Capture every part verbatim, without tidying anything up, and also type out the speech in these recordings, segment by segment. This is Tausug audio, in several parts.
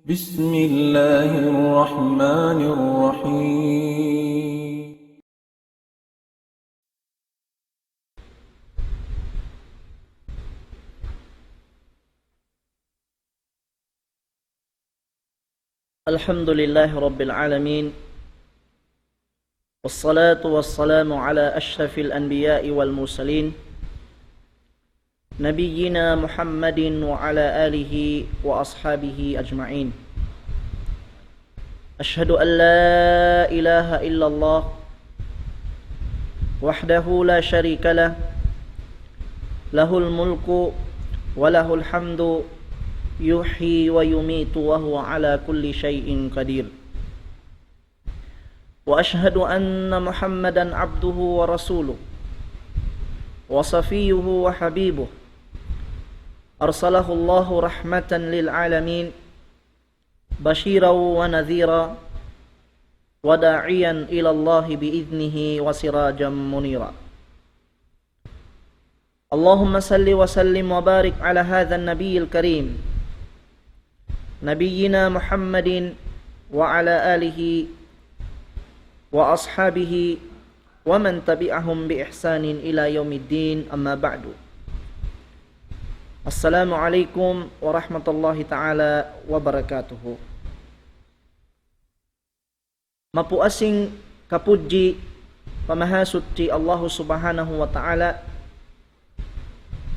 بسم الله الرحمن الرحيم. الحمد لله رب العالمين، والصلاة والسلام على أشرف الأنبياء والمرسلين، نبينا محمد وعلى آله وأصحابه أجمعين. أشهد أن لا إله إلا الله وحده لا شريك له، له الملك وله الحمد، يحيي ويميت وهو على كل شيء قدير. وأشهد أن محمدا عبده ورسوله وصفيه وحبيبه، أرسله الله رحمة للعالمين، بشيرا ونذيرا، وداعيا إلى الله بإذنه وسراجا منيرا. اللهم صل وسلم وبارك على هذا النبي الكريم، نبينا محمد وعلى آله وأصحابه ومن تبعهم بإحسان إلى يوم الدين، أما بعد. السلام عليكم ورحمة الله تعالى وبركاته. Mapuas sin kapudji pa Mahasuchi Allahu Subhanahu wa Ta'ala,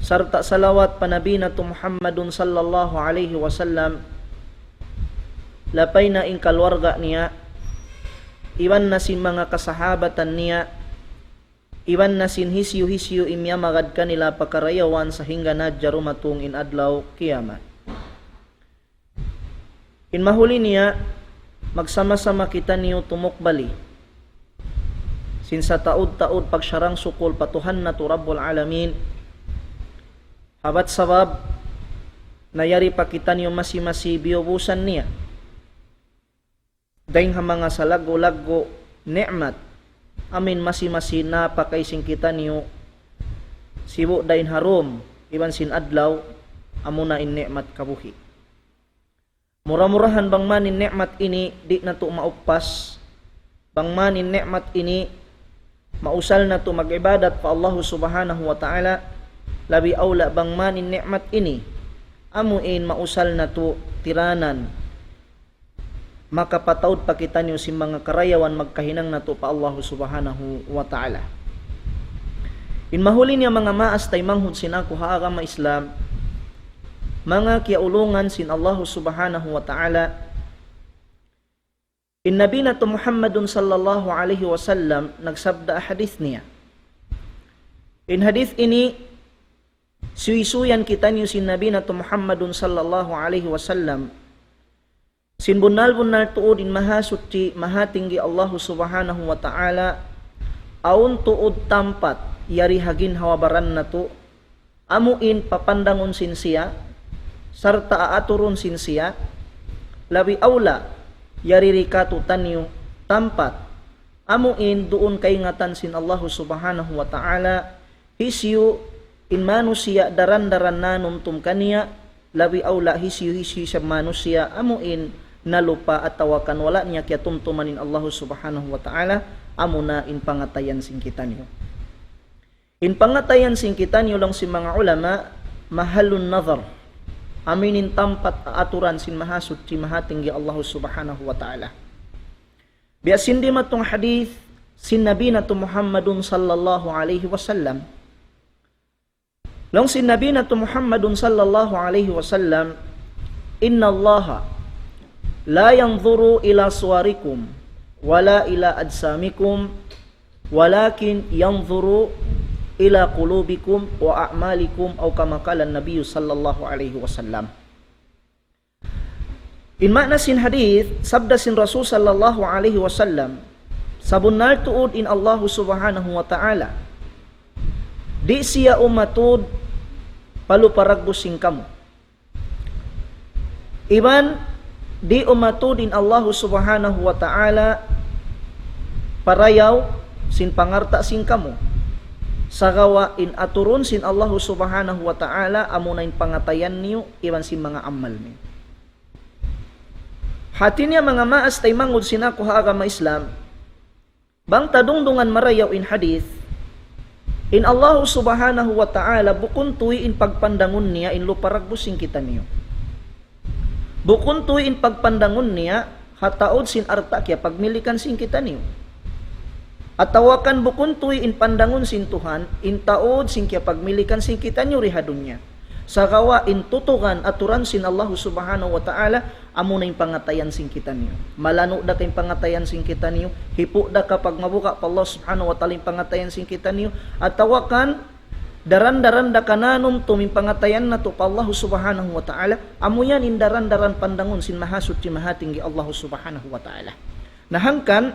sarta' salawat pa Nabi natu' Muhammadun sallallahu alayhi wasallam, lapay na in kaluarga niya, iban na sin manga kasahabatan niya, iban na sin hisiyu-hisiyu in miyamagad kanila pa karayawan sahingga na dumatung in adlaw kiyamat. In mahuli niya, magsama-sama kitaniyu tumukbali sin sataud-taud pagsarang-sukul pa Tuhan natu' Rabbul Alamin. Habat sabab, nayari pa kitaniyu masi-masi biyubusan niya dayn ha manga salaggu'-laggu' ni'mat, amu in masi-masi napakay sin kitaniyu, sibu' dayn ha dum iban sin adlaw, amuna in ni'mat kabuhi'. Mura-murahan bang man in ni'mat ini di' natu' maupas, bang man in ni'mat ini mausal natu' mag-ibadat pa Allahu Subhanahu wa Ta'ala, labi awla bang man in ni'mat ini, amu in mausal natu' tiranan, makapataud pa kitaniyu sin manga karayawan magkahinang natu' pa Allahu Subhanahu wa Ta'ala. In mahuli niya manga maas taymanghud sin aku ha agama Islam, manga kiyaulungan sin Allahu Subhanahu wa Ta'ala, in Nabi natu' Muhammadun sallallahu alayhi wasallam nagsabda hadith niya. In hadith ini, suysuyan kitaniyu sin Nabi natu' Muhammadun sallallahu alayhi wasallam, sin bunnal-bunnal tuud in Mahasuchi, Mahatinggi Allahu Subhanahu wa Ta'ala, awn tuud tampat yari ha ginhawa-baran natu', amu in papandangun sin siya, sarta' aaturun sin siya, labi awla, yari ri kātu'niyu tampat, amu in duun kaingatan sin Allahu Subhanahu wa Ta'ala, hisiyu in manusiya' daran-daran nanumtum kaniya, labi awla hisiyu-hisiyu isab manusiya' amu in nalupa atawa kan wala' niya kiyatumtuman in Allahu Subhanahu wa Ta'ala, amuna in pangatayan sin kitaniyu. In pangatayan sin kitaniyu laung sin manga ulama, mahallun nadhar. Amu in tampat aaturan sin Mahasuchi Mahatinggi Allahu Subhanahu wa Ta'ala. Biya' sin dimatung hadith sin Nabi natu' Muhammadun sallallahu alayhi wasallam. Laung sin Nabi natu' Muhammadun sallallahu alayhi wasallam, إن الله لا ينظر إلى صوركم ولا إلى أجسامكم ولكن ينظر إلى قلوبكم وأعمالكم، أو كما قال النبي صلى الله عليه وسلم. In maana sin hadith, sabda sin Rasul sallallahu alayhi wasallam, sabunnal tuud in Allahu Subhanahu wa Ta'ala, di' siya umatud pa lupa dagbus sin kamu. Iban di' umatud in Allahu Subhanahu wa Ta'ala pa dayaw sin pangalta' sin kamu. Sagawa' in aturun sin Allahu Subhanahu wa Ta'ala amuna in pangatayan niyu iban sin manga amal niyu. Hati niya manga maas taymanghud sin aku ha agama Islam, bang ta dungdungan marayaw in hadith, in Allahu Subhanahu wa Ta'ala bukun tuy in pagpandangun niya in lupa dagbus sin kitaniyu. Bukun tuy in pagpandangun niya ha taud sin alta' kiyapagmilikan sin kitaniyu. Atawa kan bukun tuy in pandangun sin Tuhan in taud sin kiyapagmilikan sin kitaniyu di ha dunya. Sagawa' in tutugan aturan sin Allahu Subhanahu wa Ta'ala, amuna in pangatayan sin kitaniyu. Malanu' da ka in pangatayan sin kitaniyu, hipu' da ka pagmabuga' pa Allah Subhanahu wa Ta'ala in pangatayan sin kitaniyu, atawa kan daran-daran da ka nanumtum in pangatayan natu' pa Allahu Subhanahu wa Ta'ala, amu yan in daran-daran pandangun sin Mahasuchi Mahatinggi Allahu Subhanahu wa Ta'ala. Na hangkan,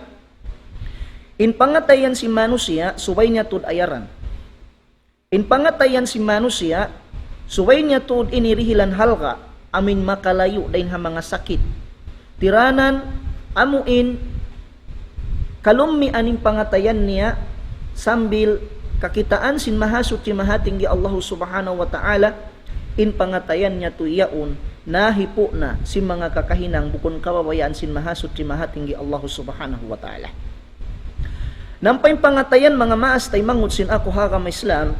in pangatayan sin manusiya', subay niya tuud ayaran. In pangatayan sin manusiya', subay niya tuud ini dihilan halga', amuin makalayu' dayn ha manga sakit. Tiranan, amuin kalummian in pangatayan niya, sambil kakitaan sin Mahasuchi Mahatinggi Allahu Subhanahu wa Ta'ala, in pangatayan niya tuud yaun, nahipu' na sin manga kakahinang bukun kabayaan sin Mahasuchi Mahatinggi Allahu Subhanahu wa Ta'ala. Na ampa in pangatayan manga maas taymanghud sin aku ha agama Islam,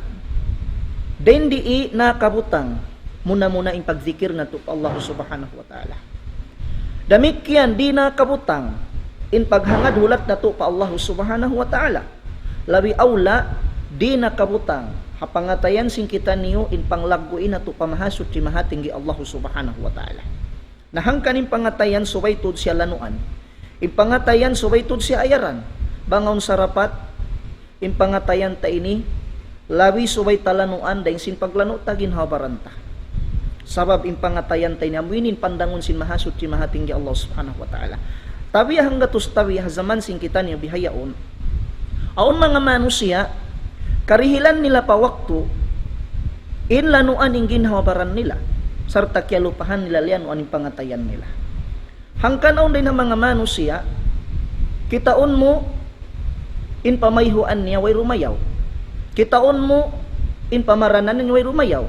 dayn di nakabutang muna-muna in pagzikir natu' pa Allah Subhanahu wa Ta'ala. Damikkiyan di nakabutang in paghangad hulat natu' pa Allah Subhanahu wa Ta'ala. Labi awla, di nakabutang ha pangatayan sin kitaniyu in panglagguin natu' pa Mahasuchi Mahatinggi Allah Subhanahu wa Ta'ala. Na hangkan in pangatayan subay tuud siya lanuan. In pangatayan subay tuud siya ayaran. Bang awn sarapat, in pangatayan ta ini, labi subay ta lanuan dayn sin paglanu' ta ginhawa-baran ta. Sabab in pangatayan ta ini, amu ini in pandangun sin Mahasuchi Mahatinggi Allah Subhanahu wa Ta'ala. Tabiya' hanggatus tabiya' ha jaman sin kitaniyu bihaun. Awn manga manusiya', karihilan nila pa waktu, in lanuan in ginhawa-baran nila, sarta' kiyalupahan nila liyanuan in pangatayan nila. Hangkan awn dayn ha manga manusiya', kitaun mu in pamayhuan niya way rumayaw. Kitaun mu in pamaranan niya way rumayaw.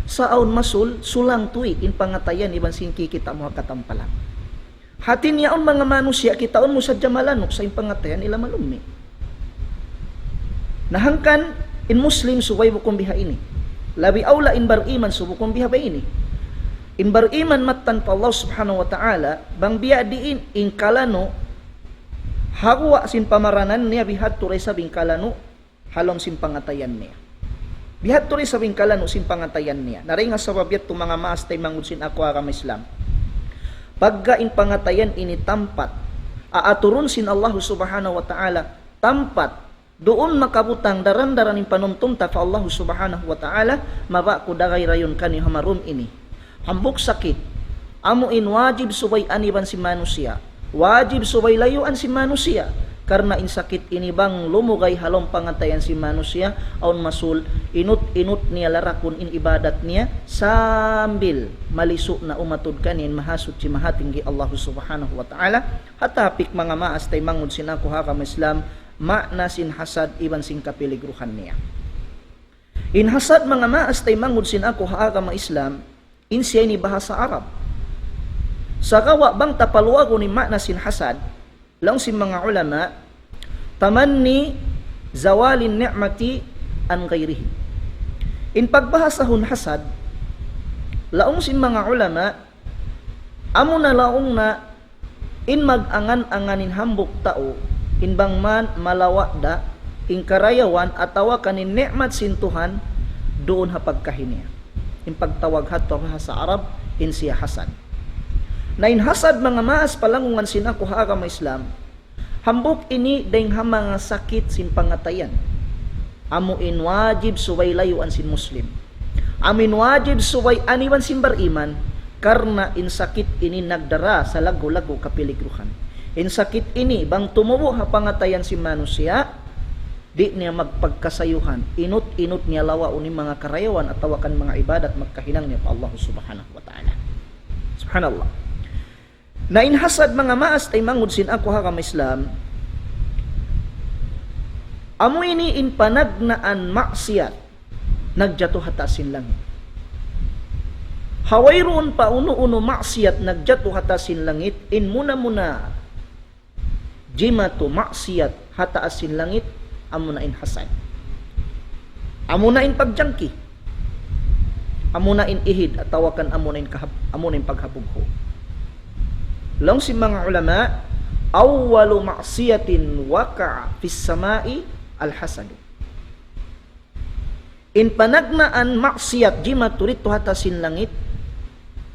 Sa' awn masul, sulang tuud in pangatayan iban sin kikita' mu ha katampalan. Hati niya awn manga manusiya' kitaun mu sadja malanu' sa' in pangatayan nila malummi'. Na hangkan in Muslim subay bukun biha ini. Labi awla in bariman subay bukun biha ba ini. In bariman mattan pa Allah Subhanahu wa Ta'ala, bang biya' diin in kalanu', ha guwa' sin pamaranan niya bihadtu da isab in kalanu', ha lawm sin pangatayan niya. Bihadtu da isab in kalanu' sin pangatayan niya. Na dayn ha sabab yadtu manga maas taymanghud sin aku ha agama Islam. Pagga in pangatayan ini tampat, aaturun sin Allah Subhanahu wa Ta'ala, tampat, duun makabutang daran-daran in panumtum ta pa Allah Subhanahu wa Ta'ala, mabaya' ku dagay rayun kaniyu ha marum ini. Hambuuk sakit, amu in wajib subay aniban sin manusiya'. Wajib subay layuan sin manusiya'. Karna' in sakit ini bang lumugay ha lawm pangatayan sin manusiya', awn masul, inut-inut niya larakun in ibadat niya, sambil malisu' na umatud kaniya in Mahasuchi Mahatinggi Allah Subhanahu wa Ta'ala. Ha topic manga maas taymanghud sin aku ha agama Islam, ma'na sin hasad iban sin kapiligruhan niya. In hasad manga maas taymanghud sin aku ha agama Islam, in siya ini bahasa Arab. Sagawa' bang ta paluagun in ma'na sin hasad, laung sin manga ulama, تمني زوال النعمة عن غيره. In pagbahasahun hasad, laung sin manga ulama, amuna laung niya in mag-angan-angan in hambuuk tau, in bang man malawa' da in karayawan atawa kan in ni'mat sin Tuhan duun ha pagkahi niya. In pagtawag ha bahasa Arab, in siya hasad. Na in hasad manga maas palangungan sin aku ha agama Islam, hambuuk ini dayn ha manga sakit sin pangatayan. Amu in wajib subay layuan sin Muslim. Amu in wajib subay aniban sin bariman, karna' in sakit ini nagdara sin laggu'-laggu' kapiligruhan. In sakit ini bang tumubu' ha pangatayan sin manusiya', di' niya magpagkasayuhan, inut-inut niya lawaun in manga karayawan atawa kan manga ibadat magkahinang niya pa Allah Subhanahu wa Ta'ala. Subhanallah. Na in hasad manga maas taymanghud sin aku ha agama Islam, amu ini in panagnaan maksiyat nagjatu ha taas sin langit. Ha wayruun pa unu-unu maksiyat nagjatu ha taas sin langit, in muna-muna jimatu maksiyat ha taas sin langit, amuna in hasad. Amuna in pagjangki. Amuna in ihid, atawa kan amuna in kahab-, amuna in paghabughu'. Laung sin manga ulama, أول معصية وقع في السماء الحسد. In panagnaan maksiyat jimatu didtu ha taas sin langit,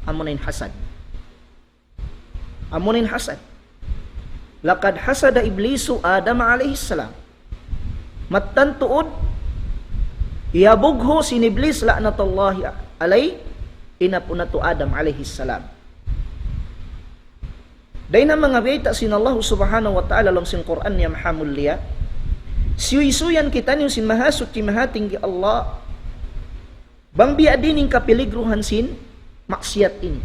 amuna in hasad. Amuna in hasad. لقد حسد إبليس آدم عليه السلام. Mattan tuud, hiyabughu' sin Iblis la'natullahi alayh, in apu' natu' Adam alayhi salam. Dayn ha manga bayta' sin Allah subhanahu wa ta'ala ha lawm sin Qur'an niya maha mulia, suysuyan kitaniyu sin Mahasuchi Mahatinggi Allah, bang biya' diin in kapiligruhan sin maksiyat ini.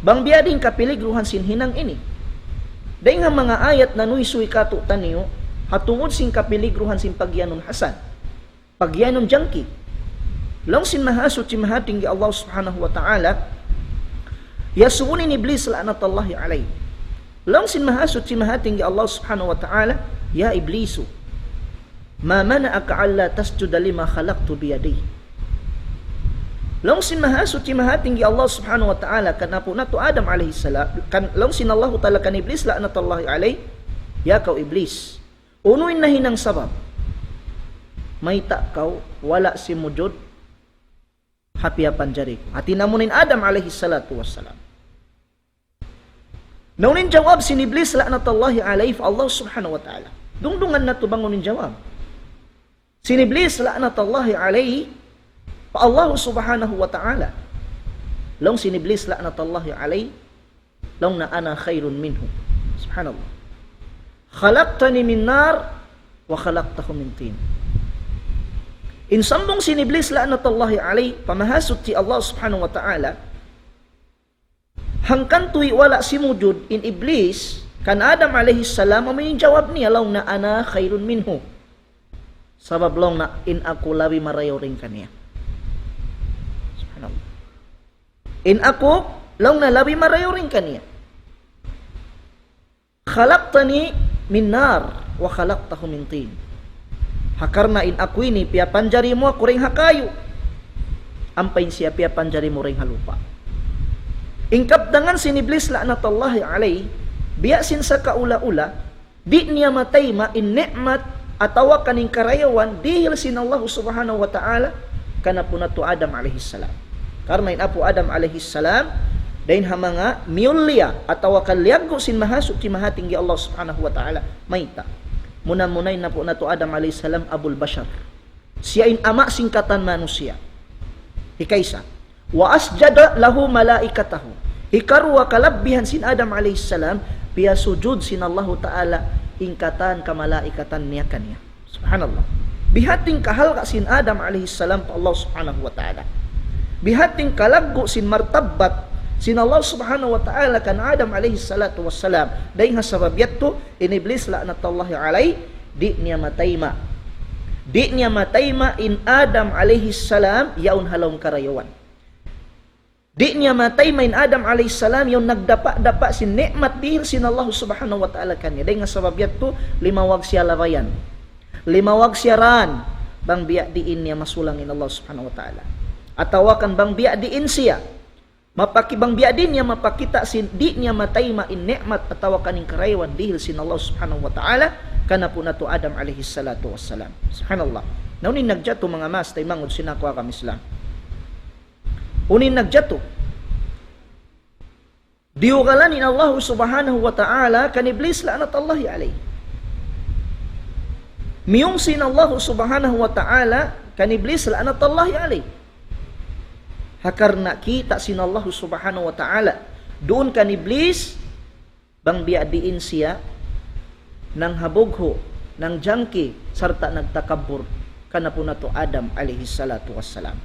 Bang biya' diin in kapiligruhan sin hinang ini. Dayn ha manga ayat nanuysuy kātu'niyu, ha tungud sin kapiligruhan sin pagiyanun hasad. Pagiyanun jangki. Laung sin Mahasuchi Mahatinggi Allah subhanahu wa ta'ala, iyasubu niya in Iblis la'natullahi alayh. Laung sin Mahasuchi Mahatinggi Allah subhanahu wa ta'ala, يا إبليس ما منعك ألا تسجد لما خلقت بيدي. Laung sin Mahasuchi Mahatinggi Allah subhanahu wa ta'ala, kan apu' natu' Adam alayhi salam, kan, laung sin Allahu ta'ala kan Iblis la'natullahi alayh, ya kaw Iblis, unu in nahinang sabab mayta' kaw wala' simujud ha piyapanjari ku? Hāti niya amuna in Adam alayhi salatu wassalam. Na unu in jawab sin Iblis la'natullahi alayh pa Allah subhanahu wa ta'ala? Dungdungan natu' bang unu in jawab sin Iblis la'natullahi alayh pa Allah subhanahu wa ta'ala. Laung sin Iblis la'natullahi alayh, laung niya أنا خير منه. Subhanallah. خلقتني من نار وخلقته من طين. In sambung sin Iblis la'natullahi alayh pa Mahasuchi Allah subhanahu wa ta'ala, hangkan tuud wala' simujud in Iblis kan Adam alayhi salam, amu in jawab niya, laung niya أنا خير منه. Sabab laung niya in aku labi marayaw dayn kaniya. Subhanallah. In aku, laung niya, labi marayaw dayn kaniya. خلقتني من نار وخلقته من طين. Ha karna' in aku ini piyapanjari mu aku dayn ha kayu, ampa in siya piyapanjari mu dayn ha lupa'. In kabtangan sin Iblis la'natullahi alayh, biya' sin sakaula-ula, di' niya matayma' in ni'mat atawa kan in karayawan dihil sin Allah subhanahu wa ta'ala kan apu' natu' Adam alayhi salam. Karna' in apu' Adam alayhi salam, dayn ha manga miyulliya atawa kan liyaggu' sin Mahasuchi Mahatinggi Allah subhanahu wa ta'ala. Mayta'? Muna-muna in apu' natu' Adam alayhi salam, Abul Bashar. Siya in ama' sin katan manusiya'. Hikaisa. وأسجد له ملائكته. Hikaruwa kalabbihan sin Adam alayhi salam, piyasujud sin Allahu ta'ala in katan kamalaikatan niya kaniya. Subhanallah. Bihadtu in kahalga' sin Adam alayhi salam pa Allah subhanahu wa ta'ala. Bihadtu in kalaggu' sin martabbat sin Allah subhanahu wa ta'ala kan Adam alayhi salatu wassalam. Dayn ha sabab yadtu, in Iblis la'natullahi alayh, di' niya matayma'. Di' niya matayma' in Adam alayhi salam, yaun ha lawm karayawan. Di' niya matayma' in Adam alayhi salam, yaun nagdapa'-dapa' sin ni'mat dihil sin Allah subhanahu wa ta'ala kaniya. Dayn ha sabab yadtu, limawag siya labayan. Limawag siya dān, bang biya' diin niya masulang in Allah subhanahu wa ta'ala. Atawa kan bang biya' diin siya mapaki-, bang biya' diin niya mapakita' sin, di' niya matayma' in ni'mat atawa kan in karayawan dihil sin Allah subhanahu wa ta'ala kan apu' natu' Adam alayhi salatu wassalam. Subhanallah. Na unu in nagjatu manga maas taymanghud sin aku agama Islam? Unu in nagjatu? Diyugalan in Allah subhanahu wa ta'ala kan Iblis la'natullahi alayh. Miyungsi in Allah subhanahu wa ta'ala kan Iblis la'natullahi alayh. Ha karna' kita' sin Allah subhanahu wa ta'ala duun kan Iblis, bang biya' diin siya nanghabughu', nangjangki, sarta' nagtakabbur kan apu' natu' Adam alayhi salatu wassalam.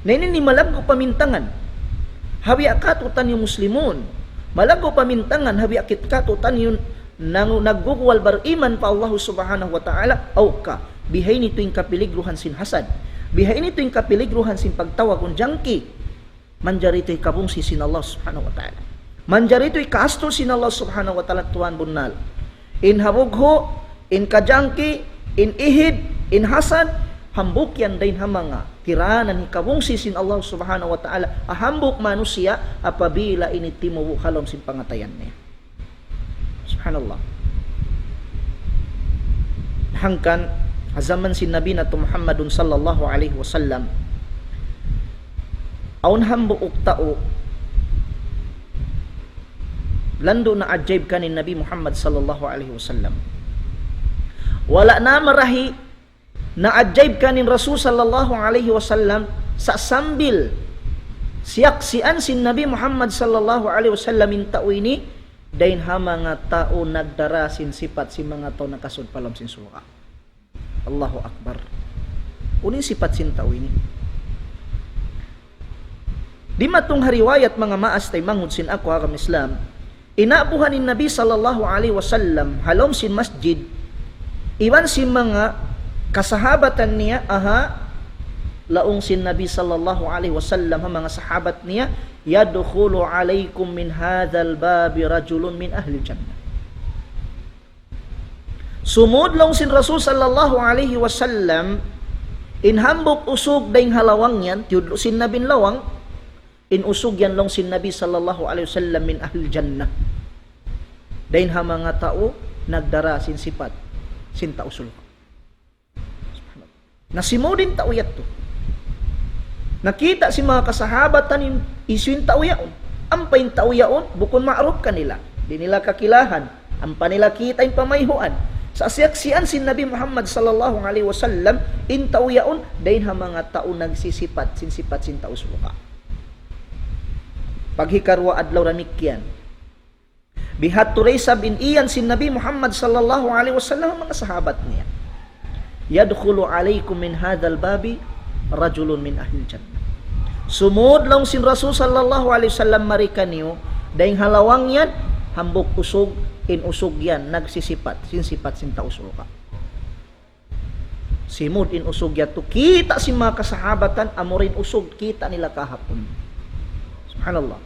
Na ini in malaggu' pamintangan ha biya' katu'taniyu Muslimun. Malaggu' pamintangan ha biya' kit-, katu'taniyu nang-, nagguguwal bariman pa Allah subhanahu wa ta'ala, aw ka, bihaini tuud in kapiligruhan sin hasad. Bihaini tuud in kapiligruhan sin pagtawagun jangki. Manjari yadtu hikabungsi sin Allah Subhanahu wa Ta'ala. Manjari yadtu hikaastul sin Allah Subhanahu wa Ta'ala, tuwan, bunnal. In habughu', in kajangki, in ihid, in hasad, hambuuk yan dayn ha manga kiranan hikabungsi sin Allah Subhanahu wa Ta'ala ha hambuuk manusiya' apabila ini timubu' ha lawm sin pangatayan niya. Subhanallah. Hangkan ha jaman sin Nabi natu' Muhammadun sallallahu alayhi wasallam, awn hambuuk tau landu' naajaib kaniya in Nabi Muhammad sallallahu alayhi wasallam. Wala' na marahi naajaib kaniya in Rasul sallallahu alayhi wasallam, sa' sambil siyaksian sin Nabi Muhammad sallallahu alayhi wasallam in tau ini, dayn ha manga tau nagdara sin sipat sin manga tau nakasud pa lawm sin surga'. Allahu Akbar. Unu in sipat sin tau ini? Dimatung ha riwayat, manga maas taymanghud sin aku ha agama Islam, inaabuhan in Nabi sallallahu alayhi wasallam ha lawm sin masjid, iban sin manga kasahabatan niya, aha, laung sin Nabi sallallahu alayhi wasallam ha manga sahabat niya, "يدخل عليكم من هذا الباب رجل من أهل الجنة." Sumud laung sin Rasul sallallahu alayhi wasallam, in hambuuk usug dayn ha lawang yan, tiyudlu' sin Nabi in lawang, in usug yan laung sin Nabi sallallahu alayhi wasallam من أهل الجنة. Dayn ha manga tau nagdara sin sipat sin tau surga'. Nasimud in tau yadtu. Nakita' sin manga kasahabatan in hisiyu in tau yaun. Ampa in tau yaun, bukun ma'ruf kanila. Di' nila kakilahan. Ampa nila kita' in pamayhuan. Sa' siyaksian sin Nabi Muhammad sallallahu alayhi wasallam, in tau yaun, dayn ha manga tau nagsisipat sin sipat sin tau surga'. Paghikarwa adlaw damikkiyan. Bihadtu da isab in iyan sin Nabi Muhammad sallallahu alayhi wasallam ha manga sahabat niya. "يدخل عليكم من هذا الباب رجل من أهل الجنة." Sumud laung sin Rasul sallallahu alayhi wasallam mari kaniyu, dayn ha lawang yan, hambuuk usug, in usug yan, nagsisipat, sin sipat sin tau surga'. Simud in usug yadtu, kita' sin manga kasahabatan, amura in usug, kita' nila kahapun. Subhanallah.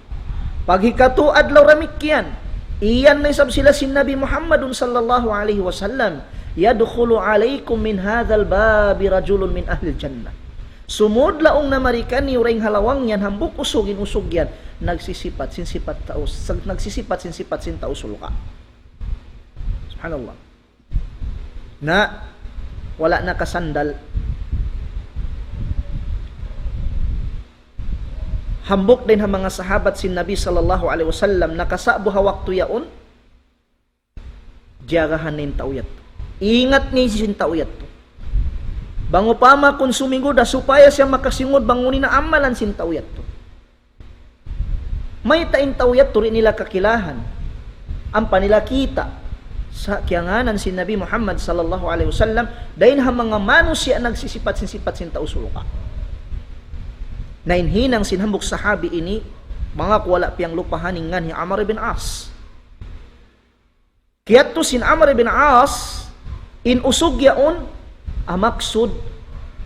Paghikatu adlaw damikkiyan, iyan na isab sila sin Nabi Muhammadun sallallahu alayhi wasallam, "يدخل عليكم من هذا الباب رجل من أهل الجنة." Sumud laung na mari kaniyu dayn ha lawang yan, hambuuk usug, in usug yan, nagsisipat sin sipat tau, nagsisipat sin sipat sin tau surga'. Subhanallah. Na, wala' nakasandal. Hambuuk dayn ha manga sahabat sin Nabi sallallahu alayhi wasallam, nakasa'bu ha waktu yaun, jagahan niya in tau yadtu. Ingat niya sin tau yadtu. Bang upama kun sumingud da supaya siya makasingud bang unu in amalan sin tau yadtu. Mayta' in tau yadtu di' nila kakilahan. Ampa nila kita'. Sa' kiyangānan sin Nabi Muhammad sallallahu alayhi wasallam, dayn ha manga manusiya' nagsisipat sin sipat sin tau surga'. Na in hinang sin hambuuk sahabi ini, manga ku wala' piyanglupahan in ngān hi Amr ibn As. Kiyadtu sin Amr ibn As, in usug yaun, amaksud,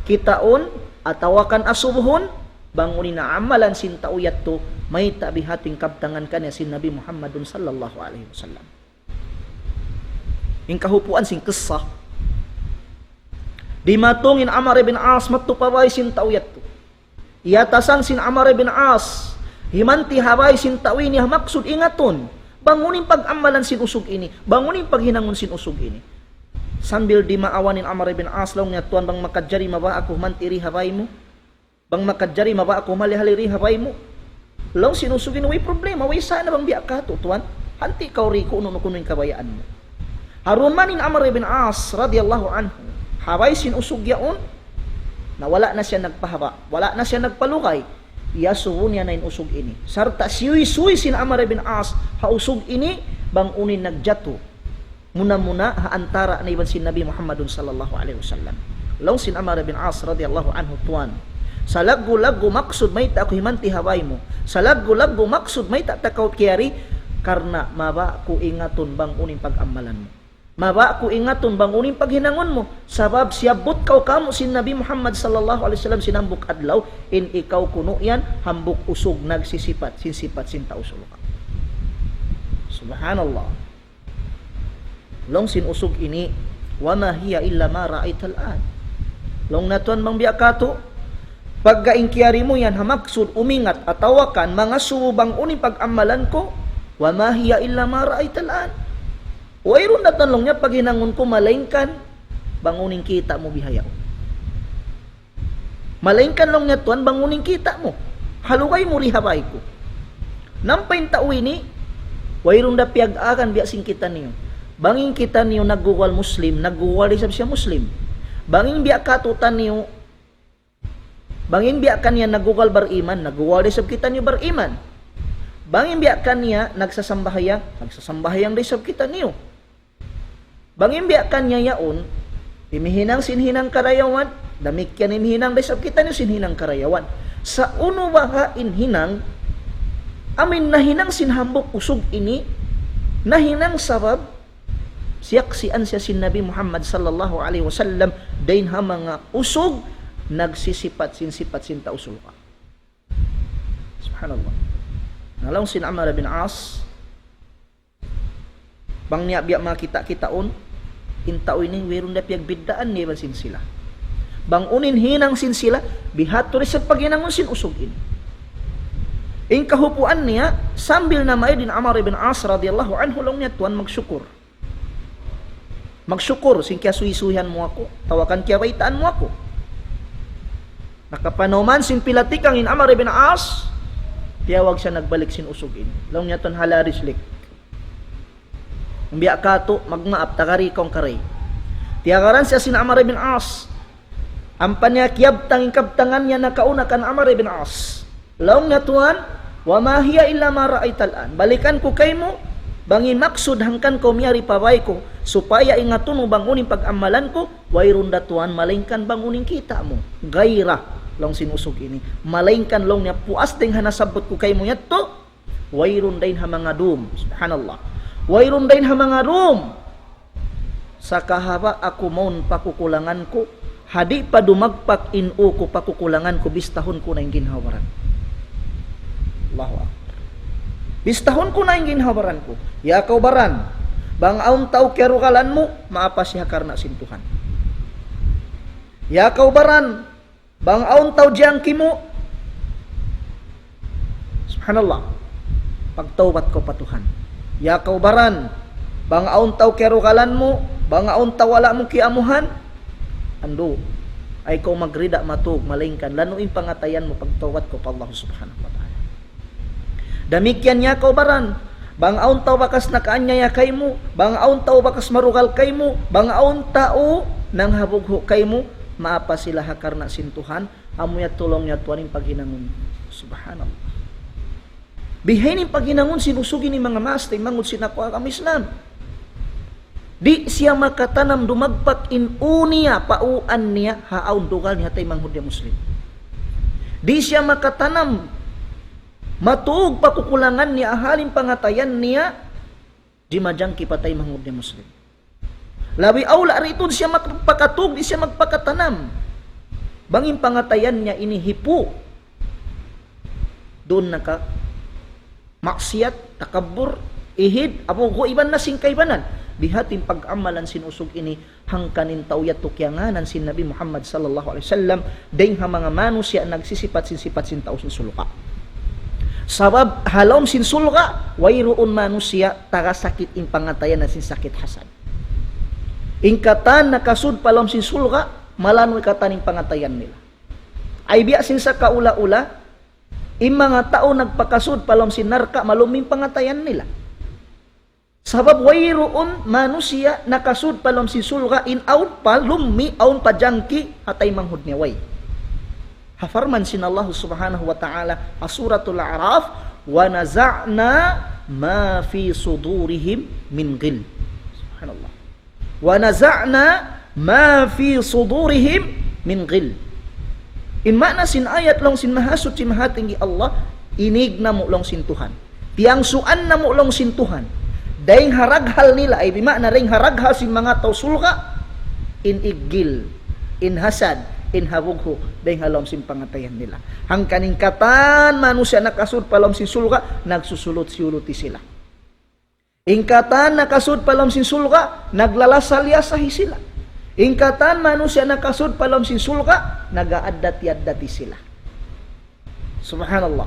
kitaun, atawa kan asubuhun, bang unu in amalan sin tau yadtu, mayta' bihating kabtangan kaniya sin Nabi Muhammadun sallallahu alayhi wasallam. In kahupuan sin qissa, dimatung in Amr ibn As madtu pa bāy sin tau yadtu. Iyatasan sin Amr ibn As, himanti' ha bāy sin tau ini, ha maksud ingatun. Bang unu in pag-amalan sin usug ini, bang unu in paghinangun sin usug ini. Sambil dimaawan in Amr ibn As, laung niya, "Tuwan, bang makajari mabaya' aku humanti' di ha bāy mu? Bang makajari mabaya' aku humali-hali di ha bāy mu?" Laung sin usug ini, "Way problema, way sā' na bang biya' katu', tuwan. Hanti' kaw di kunu', kunu' in kabayaan mu." Harun man in Amr ibn As radiyallahu anhu, ha bāy sin usug yaun, na wala' na siya nagpahaba', wala' na siya nagpalugay, iyasubu niya na in usug ini. Sarta' siyuysuy sin Amr ibn As ha usug ini, bang unu in nagjatu. Muna-muna ha antara' niya iban sin Nabi Muhammadun sallallahu alayhi wasallam. Laung sin Amr ibn As radiyallahu anhu, "Tuwan, salaggu'-laggu' maksud mayta' aku himanti' ha bāy mu. Salaggu'-laggu' maksud mayta' ta kaw kiyari, karna' mabaya' ku ingatun bang unu in pag-amalan mu." Mabaya' ku ingatun bang unu in paghinangun mu. Sabab siyabbut kaw kāmu' sin Nabi Muhammad sallallahu alayhi wasallam sin hambuuk adlaw, in ikaw kunu' yan, hambuuk usug nagsisipat, sin sipat sin tau sulga'. Subhanallah. Laung sin usug ini, وما هي إلا ما رأيت الآن. Laung niya tuwan bang biya' katu', pagga in kiyari mu yan ha maksud umingat atawa kan mangasubu bang unu in pag-amalan ku, وما هي إلا ما رأيت الآن. Wayruun da tuwan laung niya paghinangun ku malaingkan bang unu in kita' mu bihayaun. Malaingkan laung niya tuwan bang unu in kita' mu. Ha lugay mu di ha bay ku. Na ampa in tau ini, wayruun da piyag-agan biya' sin kitaniyu. Bang in kitaniyu nagguwal Muslim, nagguwal da isab siya Muslim. Bang in biya' katu'niyu, bang in biya' kaniya nagguwal bariman, nagguwal da isab kitaniyu bariman. Bang in biya' kaniya nagsasambahayang, nagsasambahayang da isab kitaniyu. Bang in biya' kaniya yaun, imihinang sin hinang karayawan, damikkiyan imihinang da isab kitaniyu sin hinang karayawan. Sa' unu baha' in hinang, amu in nahinang sin hambuuk usug ini, nahinang sabab, siyaksian siya sin Nabi Muhammad sallallahu alayhi wasallam, dayn ha manga usug, nagsisipat sin sipat sin tau sulga'. Subhanallah. Na laung sin Amr bin As, bang niya biya' manga kita'-kitaun, in tau ini wayruun da piyagbiddaan niya iban sin sila. Bang unu in hinang sin sila, bihadtu da isab paghinangun sin usug ini. In kahupuan niya, sambil namaid in Amr ibn As radiyallahu anhu, laung niya tuwan magsukur. Magsukur, sin kiyasuysuyan mu aku, atawa kan kiyabaytaan mu aku. Nakapanauman sin pila tikang in Amr ibn As, tiyawag siya nagbalik sin usug ini. Laung niya tuwan, هلا رجليك. Bang biya' katu', magmaap, tagari kaw in karay. Tiyagaran siya sin Amr ibn As. Ampa niya kiyabtang in kabtangan niya nakauna kan Amr ibn As. Laung niya tuwan, وما هي إلا ما رأيت الآن. Balikan ku kaymu, bang in maksud hangkan kaw miyari pa bay ku, supaya ingatun mu bang unu in pag-amalan ku, wayruun da tuwan malaingkan bang unu in kita' mu. Gaira, laung sin usug ini. Malaingkan laung niya puas dayn ha nasabbut ku kaymu yadtu, wayruun dayn ha manga dum. Subhanallah. Wayruun dayn ha manga dum. Sa' kahaba' aku mawn pakukulangan ku, ha di' pa dumagpak in ū ku pakukulangan ku, bistahun ku na in ginhawa-baran. Allahu Akbar. Bistahun ku na in ginhawa-baran ku. Ya kaw baran, bang awn tau kiyarugalan mu, maapa siya karna' sin Tuhan. Ya kaw baran, bang awn tau jangki mu, subhanallah, pagtawbat kaw pa Tuhan. Ya kaw baran, bang awn tau kiyarugalan mu, bang awn tau wala' mu kiyamuhan, andu', ayaw kaw magrida matug, malaingkan lanu' in pangatayan mu, pagtawbat kaw pa Allah subhanahu wa ta'ala. Damikkiyan ya kaw baran, bang awn tau bakas nakaanyaya kaymu, bang awn tau bakas marugal kaymu, bang awn tau nanghabughu' kaymu, maapa sila ha karna' sin Tuhan, amu yadtu laung niya tuwan in paghinangun. Subhanallah. Bihaini in paghinangun sin usug ini manga maas taymanghud sin aku agama Islam. Di' siya makatanam dumagpak in ū niya pa ūan niya ha awn dugal niya taymanghud niya Muslim. Di' siya makatanam matug pakukulangan niya, ahal in pangatayan niya, di' majangki pa taymanghud niya Muslim. Labi awla di' tuud siya magpakatug, di' siya magpakatanam. Bang in pangatayan niya ini hipu', duun na ka maksiyat, takabbur, ihid, abu, gu, iban na sin kaibanan. Bihadtu in pag-amalan sin usug ini, hangkan in tau yadtu kiyangānan sin Nabi Muhammad sallallahu alayhi wasallam, dayng ha manga manusiya' nagsisipat sin sipat sin tau sin sulga'. Sabab, ha lawm sin sulga', wayruun manusiya' taga sakit in pangatayan na sin sakit hasad. In katan nakasud pa lawm sin sulga', malanu' katan in pangatayan nila. Ay biya' sin sakaula-ula, in manga tau nagpakasud pa lawm sin narka', malum in pangatayan nila. Sabab wayruun manusiya' nakasud pa lawm sin sulga' in awn pa lummi', awn pa jangki, ha taymanghud niya, way. Ha parman sin Allah subhanahu wa ta'ala, ha Suratul A'raf, وَنَزَعْنَا مَا فِي صُدُورِهِمْ مِنْ غِلٍّ. Subhanallah. وَنَزَعْنَا مَا فِي صُدُورِهِمْ مِنْ غِلٍّ. In maana sin ayat laung sin Mahasuchi Mahatinggi Allah, inig namu' laung sin Tuhan. Tiyangsuan namu' laung sin Tuhan. Dayn ha raghal nila, ay bima'na dayn ha raghal sin manga tau surga', in iggil, in hasad, in habughu', dayn ha lawm sin pangatayan nila. Hangkan in katan manusiya' nakasud pa lawm sin surga', nagsusulut-siyuluti sila. In katan nakasud pa lawm sin surga', naglalasa-liyasahi sila. In katan manusiya' nakasud pa lawm sin surga', nag-aaddati-addati sila. Subhanallah.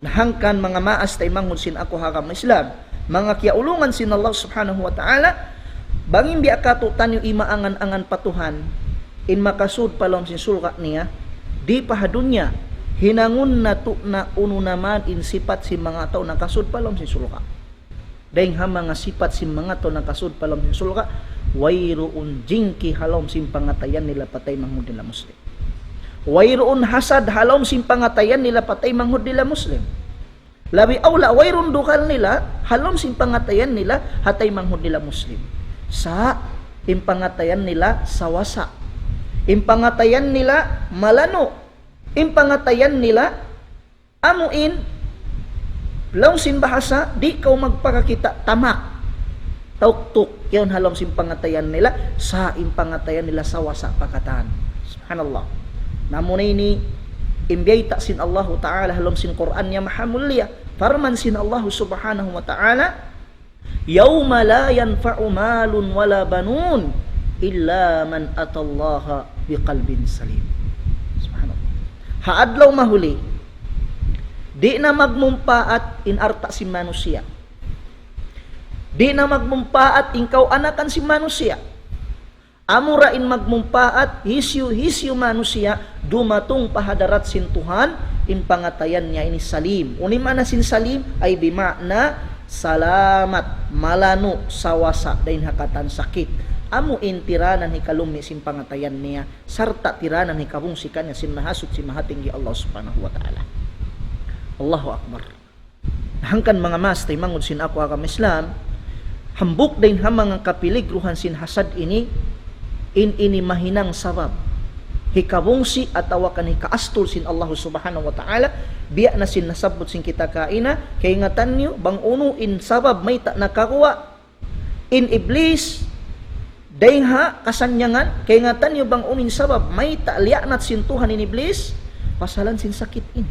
Na hangkan manga maas taymanghud sin aku ha agama Islam, manga kiyaulungan sin Allah Subhanahu wa Ta'ala, bang in biya' katu'taniyu imaangan-angan pa Tuhan, in makasud pa lawm sin surga' niya, di' pa ha dunya, hinangun natu' na unu na man in sipat sin manga tau nakasud pa lawm sin surga'. Dayn ha manga sipat sin manga tau nakasud pa lawm sin surga', wayruun jingki ha lawm sin pangatayan nila pa taymanghud nila Muslim. Wayruun hasad ha lawm sin pangatayan nila pa taymanghud nila Muslim. Labi awla, wayruun dugal nila ha lawm sin pangatayan nila ha taymanghud nila Muslim. Sa' in pangatayan nila sawasa. In pangatayan nila malanu'. In pangatayan nila amu in, laung sin bahasa, di' kaw magpakakita' tamak. Tauktuk, yaun ha lawm sin pangatayan nila, sa' in pangatayan nila sawasa pa katan. Subhanallah. Na amuna ini, in biyayta' sin Allahu Ta'ala ha lawm sin Qur'an niya mahamulliya. Parman sin Allahu Subhanahu wa Ta'ala, يوم لا ينفع مال ولا بنون إلا من أتى الله بقلب سليم. Subhanallah. Ha adlaw mahuli, di' na magmumpaat in alta' sin manusiya'. Di' na magmumpaat in kaw-anakan sin manusiya'. Amura in magmumpaat, hisiyu-hisiyu manusiya', dumatung pa hadarat sin Tuhan, in pangatayan niya ini salim. Unu in maana sin salim, ay bima'na salamat, malanu', sawasa, dayn ha katan sakit. Amu in tiranan hikalummi' sin pangatayan niya, sarta' tiranan hikabungsi kaniya sin Mahasuchi Mahatinggi Allah Subhanahu wa Ta'ala. Allahu Akbar. Hangkan manga maas taymanghud sin aku agama Islam, hambuuk dayn ha manga kapiligruhan sin hasad ini, in ini mahinang sabab hikabungsi atawa kan hikaastul sin Allah Subhanahu wa Ta'ala, biya' na sin nasabbut sin kita kaina, kaingatan niyu, bang unu in sabab mayta' nakaguwa' in Iblis, dayn ha kasannyangan, kaingatan niyu bang unu in sabab, mayta' liyaanat sin Tuhan in Iblis, pasalan sin sakit ini.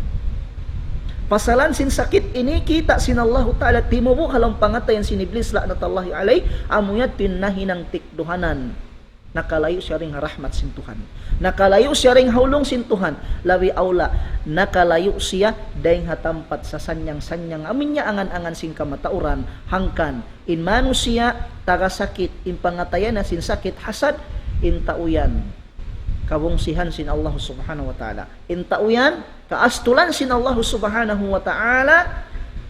Pasalan sin sakit ini, kita' sin Allahu Ta'ala, timubu' ha lawm pangatayan sin Iblis, la'natullahi alayh, amu yadtu in nahinang tikduhanan. Nakalayu' siya dayn ha rahmat sin Tuhan. Nakalayu' siya dayn ha ulung sin Tuhan. Labi awla, nakalayu' siya dayn ha tampat sasannyang-sannyang. Amu in niya angan-angan sin kamatauran, hangkan in manusiya' taga sakit, in pangatayan niya sin sakit hasad, in tau yan kabungsihan sin Allah Subhanahu wa Ta'ala. In tau yan, kaastulan sin Allah Subhanahu wa Ta'ala,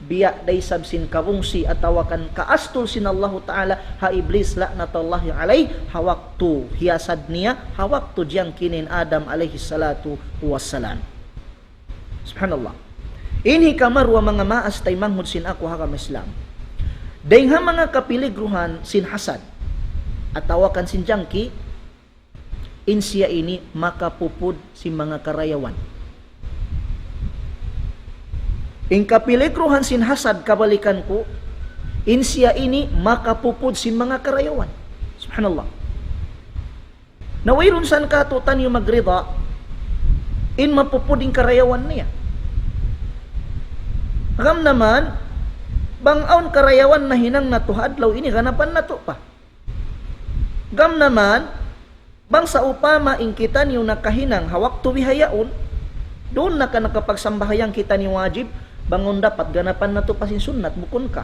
biya' da isab sin kabungsi atawa kan kaastul sin Allah Ta'ala, ha Iblis la'natullahi alayh, ha waktu hiyasad niya, ha waktu jiyangki niya in Adam alayhi salatu wassalam. Subhanallah. Ini kamaruwa manga maas taymanghud sin aku ha agama Islam. Dayn ha manga kapiligruhan sin hasad, atawa kan sin jangki, in siya ini makapupud sin manga karayawan. In kapiligruhan sin hasad kabalikan ku, in siya ini makapupud sin manga karayawan. Subhanallah. Na wayruun san katu'taniyu magrida, in mapupud in karayawan niya. Gam naman, bang awn karayawan nahinang natu' ha adlaw ini, ganapan natu' pa. Gam naman, bang sawpama in kitaniyu nakahinang ha waktu bihaun, duun na ka nakapagsambahayang kitaniyu wajib, bang awn dapat ganapan natu' pa sin sunnat, bukun ka?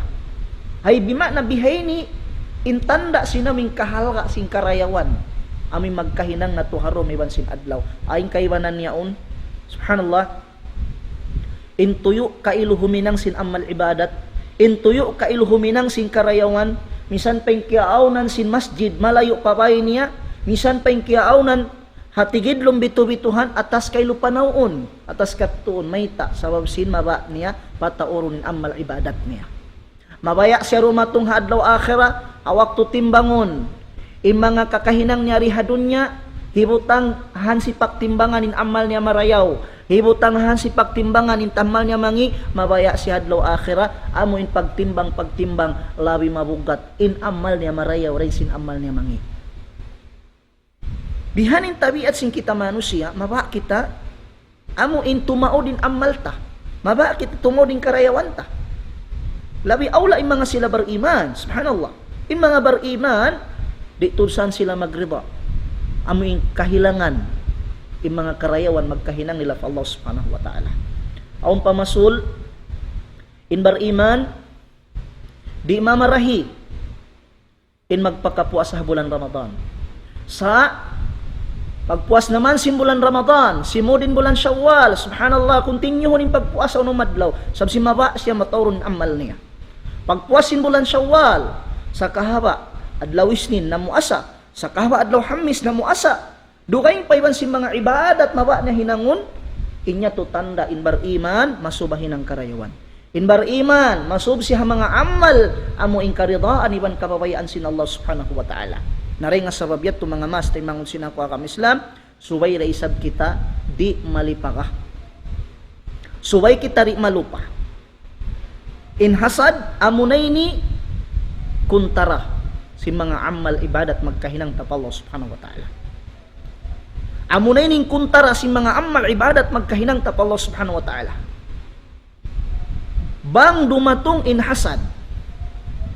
Ay, bima'na bihaini, in tanda' sin amu in kahalga' sin karayawan, amu in magkahinang natu' ha dum iban sin adlaw. Ay, in kaibanan niya yaun, subhanallah, in tuyu' kailu huminang sin amal ibadat, in tuyu' kailu huminang sin karayawan, misan pa in kiyaawnan sin masjid, malayu' pa bāy niya, misan pa in kiyaawnan ha tigidlum bitu'-bituhan, atas kailu panawun, atas katuun mayta', sabab sin mabaya' niya pataurun in amal ibadat niya. Mabaya' siya dumatung ha adlaw akhirat, ha waktu timbangun in manga kakahinang niya di ha dunya, Hibutang hansi pagtimbangan in amal niya marayaw. Hibutang hansi pagtimbangan in amal niya mangi', mabaya' siya adlaw akhirat, amu in pagtimbang-pagtimbang, labi mabugat in amal niya marayaw, dayn sin amal niya mangi'. Bihaini in tabiat sin kita manusiya', mabaya' kita, amu in tumaud in amal ta. Mabaya' kita tumaud in karayawan ta. Labi awla in manga sila bariman, subhanallah. In manga bariman, di' tuud san sila magrida. Amu in kahilangan, in manga karayawan magkahinang nila pa Allah subhanahu wa ta'ala. Awn pa masul, in bariman, di' mamarahi in magpakapuasa ha bulan Ramadan. Sa' pagpuas naman sin bulan Ramadan, simud in bulan Shawwal, subhanallah, continue in pagpuasa unum adlaw, sabab sin mabaya' siya mataurun amal niya. Pagpuas sin bulan Shawwal, sa' kahaba' adlaw Isnin namuasa, sa' kahaba' adlaw Hamis namuasa, dugaing pa iban sin manga ibadat mabaya' niya hinangun, in yadtu tanda' in bariman, masub ha hinang karayawan. In bariman, masub siya ha manga amal, amu in karidaan iban kababayaan sin Allah subhanahu wa ta'ala. Na dayn ha sabab yadtu manga maas taymanghud sin aku agama Islam, subay da isab kita di' malipaga. Subay kita di' malupa. In hasad, amuna ini kuntara sin manga amal ibadat magkahinang ta pa Allah subhanahu wa ta'ala. Amuna ini kuntara sin manga amal ibadat magkahinang ta pa Allah subhanahu wa ta'ala. Bang dumatung in hasad,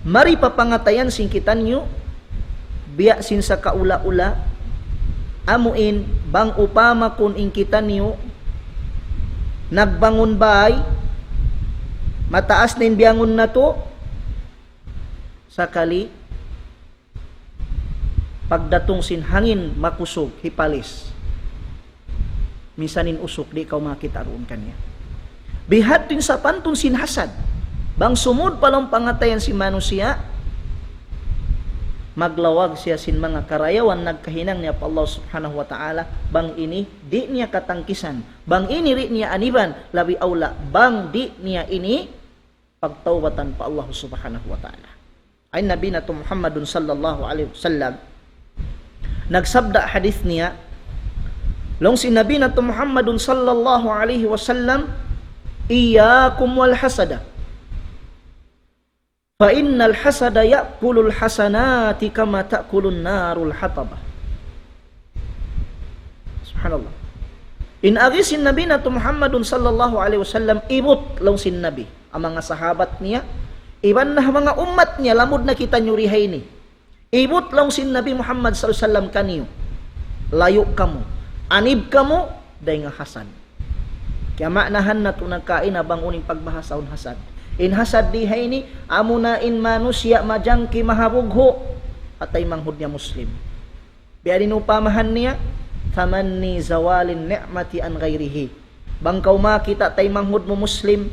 mari pa pangatayan sin kitaniyu, biya' sin sakaula-ula, amu in bang upama kun in kitaniyu nagbangun bay, mataas na in biyangun natu', sakali pagdatung sin hangin makusug, hipalis. Minsan in usuk di' kaw makakita' duun kaniya. Bihadtu in sapantun sin hasad. Bang sumud pa lawm pangatayan sin manusiya', maglawag siya sin manga karayawan nagkahinang niya pa Allah subhanahu wa ta'ala, bang ini di' niya katangkisan, bang ini di' niya aniban, labi awla, bang di' niya ini pagtawbatan pa Allah subhanahu wa ta'ala. Awn Nabi natu' Muhammadun sallallahu alayhi wasallam, nagsabda hadith niya, laung sin Nabi natu' Muhammadun sallallahu alayhi wasallam, إياكم والحسد، فإن الحسد يأكل الحسنات كما تأكل النار الحطب. Subhanallah. In agi sin Nabi natu' Muhammadun sallallahu alayhi wasallam, ibut laung sin Nabi ha manga sahabat niya, iban na ha manga ummat niya, lamud na kitaniyu di ha ini. Ibut laung sin Nabi Muhammad sallallahu alayhi wasallam kaniyu, layu' kamu, anib kamu dayn ha hasad. Kiyamaanahan natu' na kaina bang unu in pagbahasahun hasad. In hasad di ha ini, amuna in manusiya' majangki mahabughu' ha taymanghud niya Muslim. Biya' diin upamahan niya, تمني زوال النعمة عن غيره. Bang kaw makakita' taymanghud mu Muslim,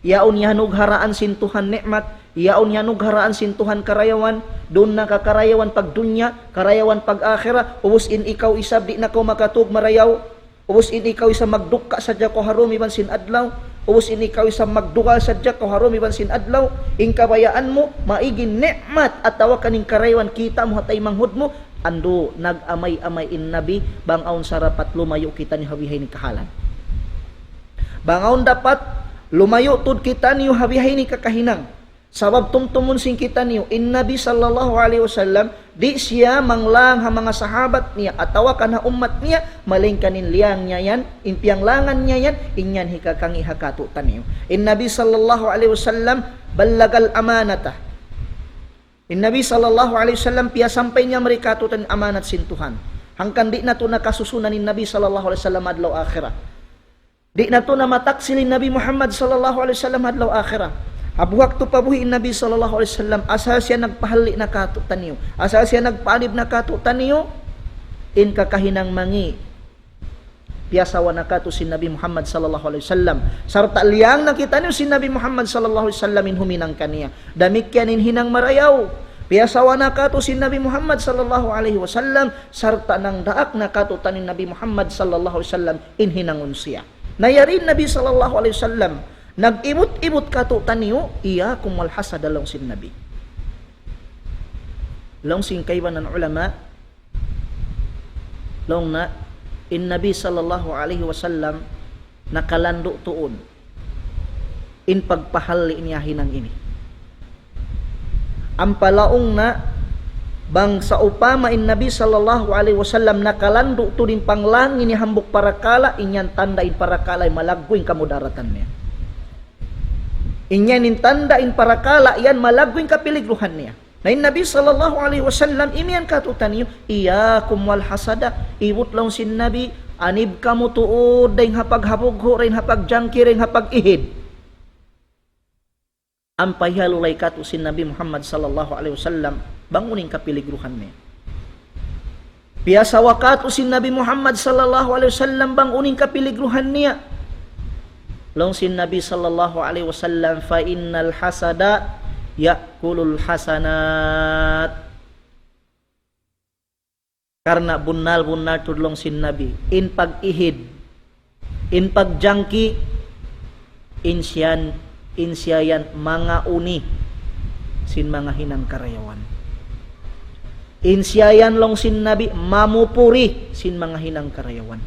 yaun iyanugharaan sin Tuhan ni'mat, yaun iyanugharaan sin Tuhan karayawan, duun na ka karayawan pagdunya, karayawan pag-akhirat, ubus in ikaw isab di' na kaw makatug marayaw, ubus in ikaw isab magdukka sadja kaw ha dum iban sin adlaw, ubus in ikaw isab magdugal sadja kaw ha dum iban sin adlaw, in kabayaan mu, maig in ni'mat atawa kan in karayawan kita' mu ha taymanghud mu, andu' nag-amay-amay in Nabi, bang awn sarapat lumayu' kitaniyu ha bihaini kahalan. Bang awn dapat lumayu' tuud kitaniyu ha bihaini kakahinang. Sabab tumtumun sin kitaniyu, in Nabi sallallahu alayhi wasallam, di' siya manglang ha manga sahabat niya, atawa kan ha ummat niya, malaingkan in liyang niya yan, in piyanglangan niya yan, in yan hikakangi' ha kātu'niyu. In Nabi sallallahu alayhi wasallam, بلغ الأمانة. In Nabi sallallahu alayhi wasallam, piyasampay niya mari kātu'niyu in amanat sin Tuhan. Hangkan di' natu' na kasusunan in Nabi sallallahu alayhi wasallam adlaw akhirat. Di' natu' na mataksil in Nabi Muhammad sallallahu alayhi wasallam adlaw akhirat. Ha buhak tu pa buhi' in Nabi sallallahu alayhi wasallam, asal siya nagpahalli' na kātu'niyu, asal siya nagpaanib na kātu'niyu, in kakahinang mangi', piyasawa na kātu' sin Nabi Muhammad sallallahu alayhi wasallam. Sarta' liyang na kitaniyu sin Nabi Muhammad sallallahu alayhi wasallam in huminang kaniya. Damikkiyan in hinang marayaw. Piyasawa na kātu' sin Nabi Muhammad sallallahu alayhi wasallam, sarta' nangdaak na kātu'niyu in Nabi Muhammad sallallahu alayhi wasallam in hinangun siya. Na yari in Nabi sallallahu alayhi wasallam, nag-ibut-ibut kātu'niyu, إياكم والحسد, laung sin Nabi. Laung sin kaibanan ulama, Laung na, in Nabi sallallahu alayhi wasallam nakalandu' tuud in pagpahalli' niya hinang ini. Ampa laung na, bang sawpama in Nabi sallallahu alayhi wasallam nakalandu' tuud in panglangi niya hambuuk parakala', in yan tanda' in parakala' malaggu' in kamudaratan niya. In yan in tanda' in parakala' yan malaggu' in kapiligruhan niya. Na in Nabi sallallahu alayhi wasallam imiyan kātu'niyu, "Iyyakum wal hasada," ibut laung sin Nabi, anib kamu tuud dayn ha paghabughu', dayn ha pagjangki, dayn ha pag-ihid. Ampa hihalulay kātu' sin Nabi Muhammad sallallahu alayhi wasallam, bang unu in kapiligruhan niya. Piyasawa kātu' sin Nabi Muhammad sallallahu alayhi wasallam bang unu in kapiligruhan niya. Laung sin Nabi sallallahu alayhi wasallam, "Fa innal hasada ya'kulul hasanat." Karna' bunnal-bunnal tuud laung sin Nabi, in pag-ihid, in pagjangki, in siyan, in siya yan mangauni sin manga hinang karayawan. In siya yan laung sin Nabi, mamupuri sin manga hinang karayawan.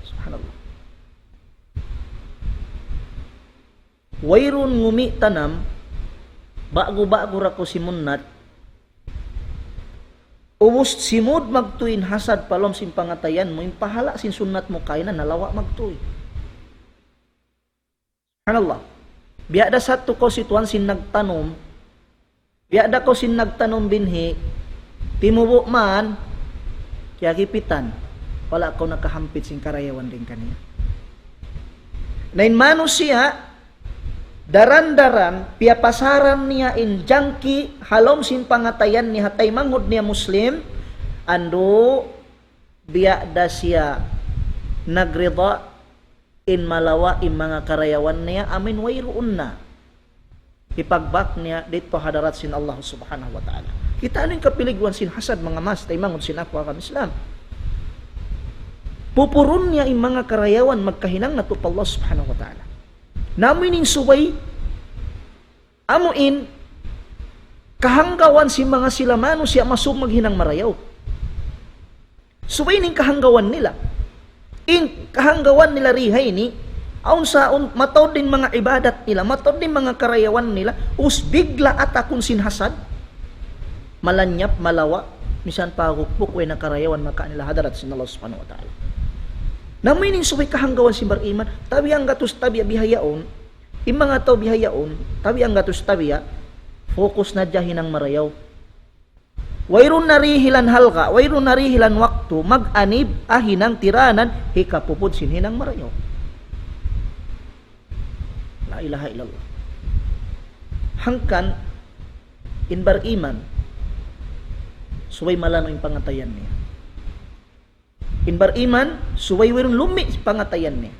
Subhanallah. Wayruun ngumi' tanam, ba'gu-ba'gu ra kaw simunnat, ubus simud magtuy in hasad pa lawm sin pangatayan mu, in pahala' sin sunnat mu kaina nalawa' magtuy. Subhanallah. Biya' da sadtu kaw si tuwan sin nagtanum, biya' da kaw sin nagtanum binhi', timubu' man, kiyagipitan, wala' kaw nakahampit sin karayawan dayn kaniya. Na in manusiya', daran-daran, piyapasaran niya in jangki' ha lawm sin pangatayan niya ha taymanghud niya Muslim, andu', biya' da siya nagrida, in malawa' in manga karayawan niya, amuin wayruun na hipagbak niya didtu ha hadarat sin Allah Subhanahu wa Ta'ala. Kitaa niyu in kapiligruhan sin hasad, manga maas taymanghud sin aku ha agama Islam. Pupurun niya in manga karayawan magkahinang natu' pa Allah Subhanahu wa Ta'ala. Na amuin subay, amuin kahanggawan sin manga sila manusiya' masub maghinang marayaw. Subay in kahanggawan nila. In kahanggawan nila di ha ini, awn sa awn mataud in manga ibadat nila, mataud in manga karayawan nila, ubus bigla' atakun sin hasad. Malanyap, malawa', misan pa hukbuk, way na karayawan makawa' nila ha hadarat sin Allah Subhanahu wa Ta'ala. Na amuin subay kahanggawan sin bar-iman, tabiya' gatus tabiya' bihaun, in manga tau bihaun, tabiya' gatus tabiya', focus na hadja hinang marayaw. Wayruun na dihilan halga', wayruun na dihilan waktu, mag-anib ha hinang tiranan, hikapupud sin hinang marayaw. La ilaha illallah. Hangkan, in bar-iman, subay malanu' in pangatayan niya. In bar-iman, subay wayruun lummi' pangatayan niya.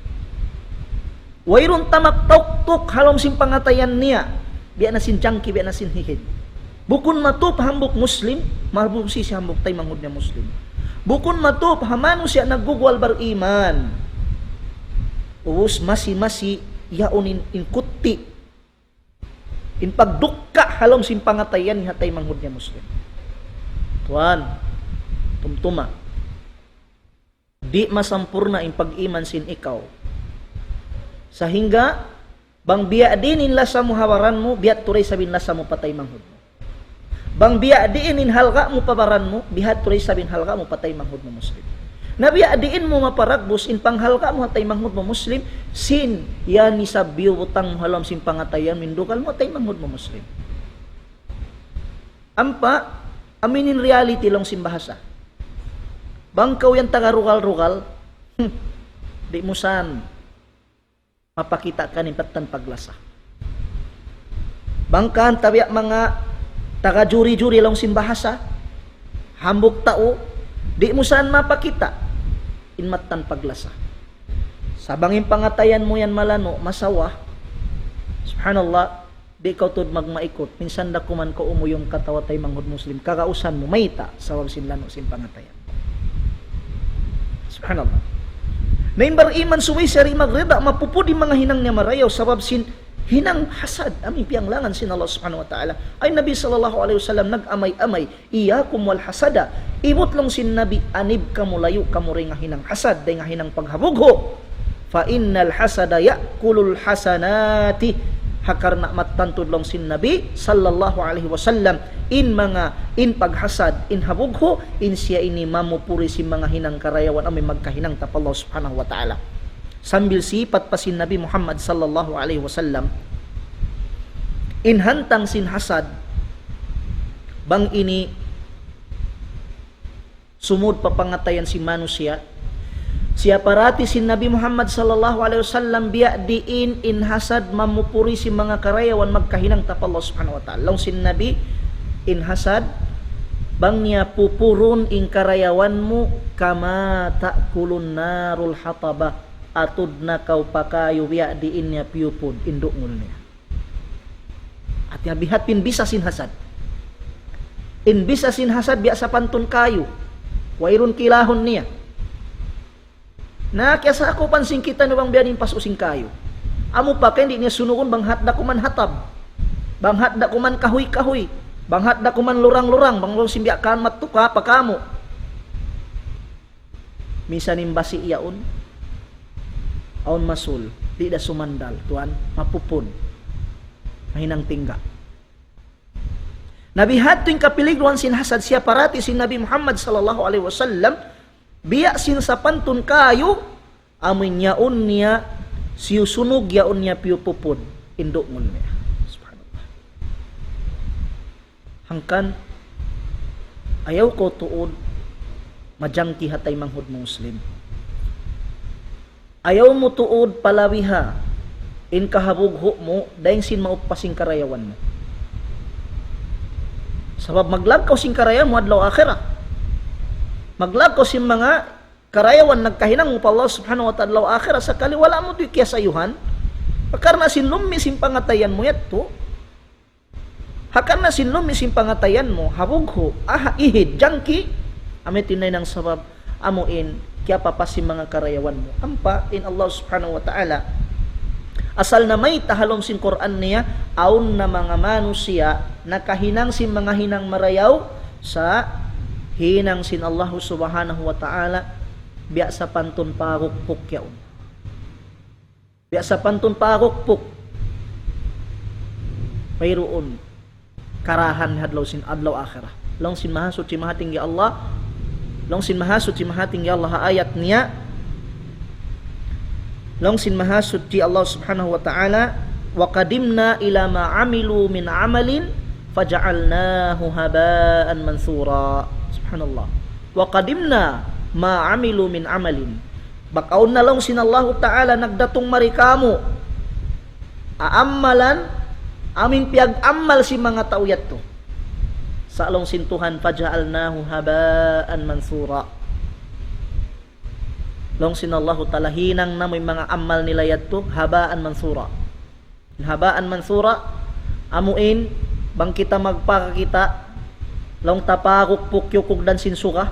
Wayruun tamak tauktuk ha lawm sin pangatayan niya. Biya' na sin jangki, biya' na sin hihid. Bukun matup hambuuk Muslim, mabusi siya hambuuk taymanghud niya Muslim. Bukun matup ha manusiya' nagguguwal bar-iman. Ubus masi-masi, yaun in, in kutti'. In pagdukka' ha lawm sin pangatayan niya ha taymanghud niya Muslim. Tuwan, tumtuma. Di' masampurna' in pag-iman sin ikaw. Sahingga, bang biya' diin in lasa mu ha baran mu, biya' tuud isab in lasa mu pa taymanghud mu. Bang biya' diin in halga' mu pa baran mu, biya' tuud isab in halga' mu pa taymanghud mu Muslim. Na biya' diin mu maparagbus in panghalga' mu ha taymanghud mu Muslim, sin yan isab biyubutang mu ha lawm sin pangatayan mu in dugal mu ha taymanghud mu Muslim. Ampa, amuin in reality laung sin bahasa. Bang kaw yan taga rugal-rugal, hmm, di' mu san mapakita' kaniya in mattan paglasa. Bang kan tabiya' manga taga juri-juri laung sin bahasa, hambuuk tau, di' mu san mapakita' in mattan paglasa. Sa' bang in pangatayan mu yan malanu', masawa, subhanallah, di' kaw tuud magmaikut, minsan da kuman kaw umuyung katawa taymanghud Muslim, kagausan mu, mayta', sabab sin lanu' sin pangatayan. Subhanallah. Na in bar-iman subay siya di' magrida, mapupud in manga hinang niya marayaw, sabab sin Hinang hasad, amu in piyanglangan sin Allah Subhanahu wa Ta'ala. Ay Nabi sallallahu alayhi wasallam nag-amay-amay, "Iyyakum wal hasada." Ibut laung sin Nabi, anib kamu, layu' kamu dayn ha hinang hasad, dayn ha hinang paghabughu'. "Fa innal hasada ya'kulul hasanati." Ha karna' mattan tuud laung sin Nabi sallallahu alayhi wasallam, in manga, in paghasad, in habughu', in siya ini mamupuri sin manga hinang karayawan amu in magkahinang ta pa Allah Subhanahu wa Ta'ala. Sambil sipat pa sin Nabi Muhammad sallallahu alayhi wasallam, in hantang sin hasad, bang ini sumud pa pangatayan sin manusiya', siya parati sin Nabi Muhammad sallallahu alayhi wasallam, biya' diin in hasad mamupuri sin manga karayawan magkahinang ta pa Allah Subhanahu wa Ta'ala. Laung sin Nabi, in hasad, bang niya pupurun in karayawan mu, "kama ta'kulun narul hataba." Atud na kaw pa kayu biya' diin niya piyupun in dungul niya. Hati niya biya' ha yan in bisa sin hasad. In bisa sin hasad biya' sapantun kayu. Wayruun kilahun niya. Na kiyasakupan sin kitaniyu bang biya' diin in pasu' sin kayu. Amu pa ka di' niya sunugun bang hat da kuman hatab. Bang hat da kuman kahuy-kahuy. Bang hat da kuman lurang-lurang. Bang laung sin biya' kan matuka pa kamu. Minsan in basi' yaun, awn masul, di' da sumandal, tuwan, mapupun. Mahinang tingga'. Na biya' ha yan in kapiligruhan sin hasad, siya parati sin Nabi Muhammad sallallahu alayhi wasallam, biya' sin sapantun kayu, amu in yaun niya, siyusunug yaun niya piyupupun, in dungul niya. Subhanallah. Hangkan, ayaw kaw tuud majangki ha taymanghud mu Muslim. Ayaw mu tuud palabiha in kahabughu' mu dayn sin mauppa sin karayawan mu. Sabab maglag kaw sin karayawan mu adlaw akhirat. Maglag kaw sin manga karayawan nagkahinang mu pa Allah Subhanahu wa Ta'ala adlaw akhirat, sakali wala' mu tuud kiyasayuhan. Karna' sin lummi' sin pangatayan mu yadtu, ha karna' sin lummi' sin pangatayan mu, habughu', aha, ihid, jangki, amu yadtu in hinang sabab, amu in, kiyapapas sin manga karayawan mu. Ampa, in Allah Subhanahu wa Ta'ala, asal na mayta' ha lawm sin Qur'an niya, awn na manga manusiya', nakahinang sin manga hinang marayaw, sa' hinang sin Allah Subhanahu wa Ta'ala, biya' sapantun pagukpuk yaun. Biya' sapantun pagukpuk. Wayruun karahan ha adlaw sin adlaw akhirat. Laung sin Mahasuchi Mahatinggi Allah. Laung sin Mahasuchi Mahatinggi Allah ha ayat niya. Laung sin Mahasuchi Allah Subhanahu wa Ta'ala, "Wa qadimna ila ma amilu min amalin faja'alnahu haba'an mansura." Subhanallah. "Wa qadimna ma amilu min amalin." Bang awn na laung sin Allahu Ta'ala nagdatung mari kāmu' aammalan, amu in piyag-ammal sin manga tau yadtu. Sa' laung sin Tuhan, "Faja'alnahu haba'an mansura." Laung sin Allahu Ta'ala, hinang namu' in manga ammal nila yadtu, haba'an mansura. Haba'an mansura, amu in, bang kita magpakakita', laung ta pagukpuk yukugdan sin suga,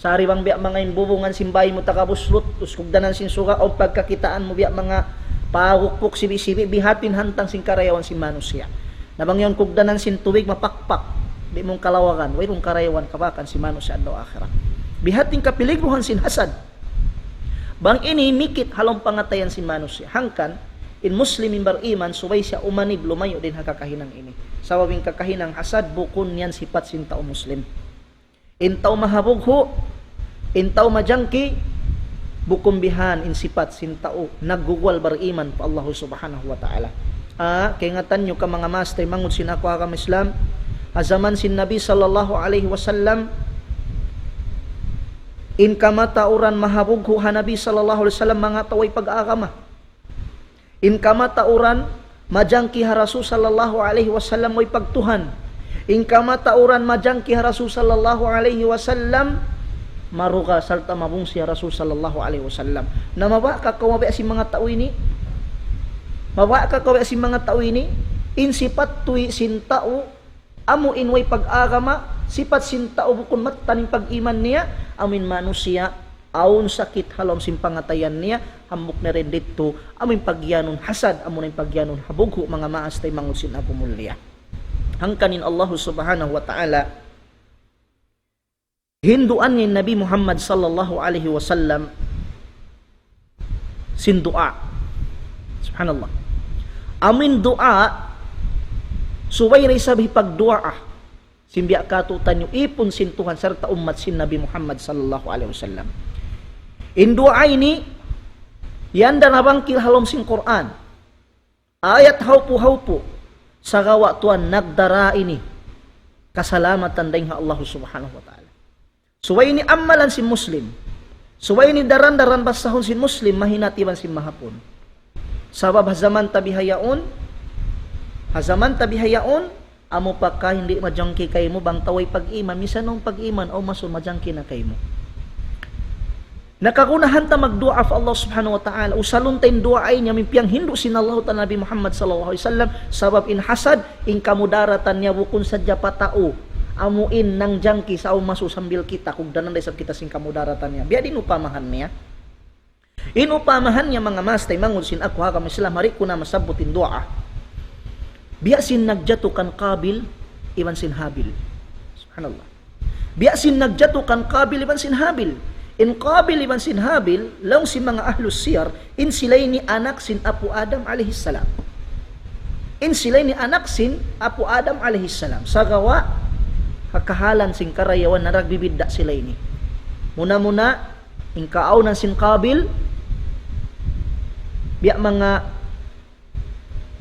sari bang biya' manga in bubungan sin bāy mu tagabuslut, ubus kugdanan sin suga, awn pagkakitaan mu biya' manga pagukpuk sibi'-sibi', biya' ha yan in hantang sin karayawan sin manusiya'. Na bang yaun kugdanan sin tubig mapakpak, di' mu kalawagan, wayruun karayawan kabakan sin manusiya' adlaw akhirat. Biya' ha yan in kapiligruhan sin hasad. Bang ini mikit ha lawm pangatayan sin manusiya'. Hangkan, in Muslim in bariman, subay siya umanib lumayu' dayn ha kakahinang ini. Sabab in kakahinang hasad, bukun yan sipat sin tau Muslim. In tau mahabughu', in tau majangki, bukun biya' yan in sipat sin tau naggugwal bariman pa Allahu Subhanahu wa Ta'ala. Ah, kaingatan niyu ka manga maas taymanghud sin aku agama Islam, ha jaman sin Nabi sallallahu alayhi wasallam, in kamatauran mahabughu' ha Nabi sallallahu alayhi wasallam, manga tau way pag-agama. In kamatauran majangki ha Rasul sallallahu alayhi wasallam way pagtuhan. In kamatauran majangki ha Rasul sallallahu alayhi wasallam, marugal sarta' mabungsi ha Rasul sallallahu alayhi wasallam. Na mabaya' ka kaw mabiya' sin manga tau ini? Mabaya' ka kaw mabiya' sin manga tau ini? In sipat tuud sin tau, amu in way pag-agama, sipat sin tau bukun mattan in pag-iman niya, amu in manusiya', Awn sakit ha lawm sin pangatayan niya, hambuuk na dayn didtu, amu in pagiyanun hasad, amu na in pagiyanun habughu', manga maas taymanghud sin aku mulia. Hangkan in Allah subhanahu wa ta'ala, hinduan niya in Nabi Muhammad sallallahu alayhi wasallam sin duwaa. Subhanallah. Amu in duwaa, subay da isab hipagduwaa sin biya' katu'niyu, ipun sin Tuhan sarta' ummat sin Nabi Muhammad sallallahu alayhi wasallam. In duwaa ini, yan da nabangkil ha lawm sin Qur'an. Ayat hawpu-hawpu, sagawa' tuwan nagdara ini kasalamatan dayn ha Allah subhanahu wa ta'ala. Subay ini ammalan sin Muslim. Subay ini daran-daran basahun sin Muslim, mahinaat iban sin mahapun. Sabab ha jaman ta bihaun, ha jaman ta bihaun, amu pa ka di' majangki kaymu bang ta way pag-iman, misan awn pag-iman, awn masu majangki na kaymu. Na kagunahan ta magduwaa pa Allah subhanahu wa ta'ala, usalun ta in duwaa ini amu in piyanghindu' sin Allah ta'ala Nabi Muhammad sallallahu alayhi wasallam, sabab in hasad, in kamudaratan niya bukun sadja pa tau, amu in nangjangki sa' awn masu sambil kita, kugdanan da isab kita sin kamudaratan niya. Biya' diin upamahan niya. In upamahan niya manga maas taymanghud sin aku ha agama Islam, di' ku na masabbut in duwaa. Biya' sin nagjatu kan Qabil iban sin Habil. Subhanallah. Biya' sin nagjatu kan Qabil iban sin Habil. In Qabil iban sin Habil, laung sin manga ahlus siyar, in sila ini anak sin Apu' Adam alayhi salam. In sila ini anak sin Apu' Adam alayhi salam. Sagawa', ha kahalan sin karayawan naragbibidda' sila ini. Muna-muna, in kaawnan sin Qabil, biya' manga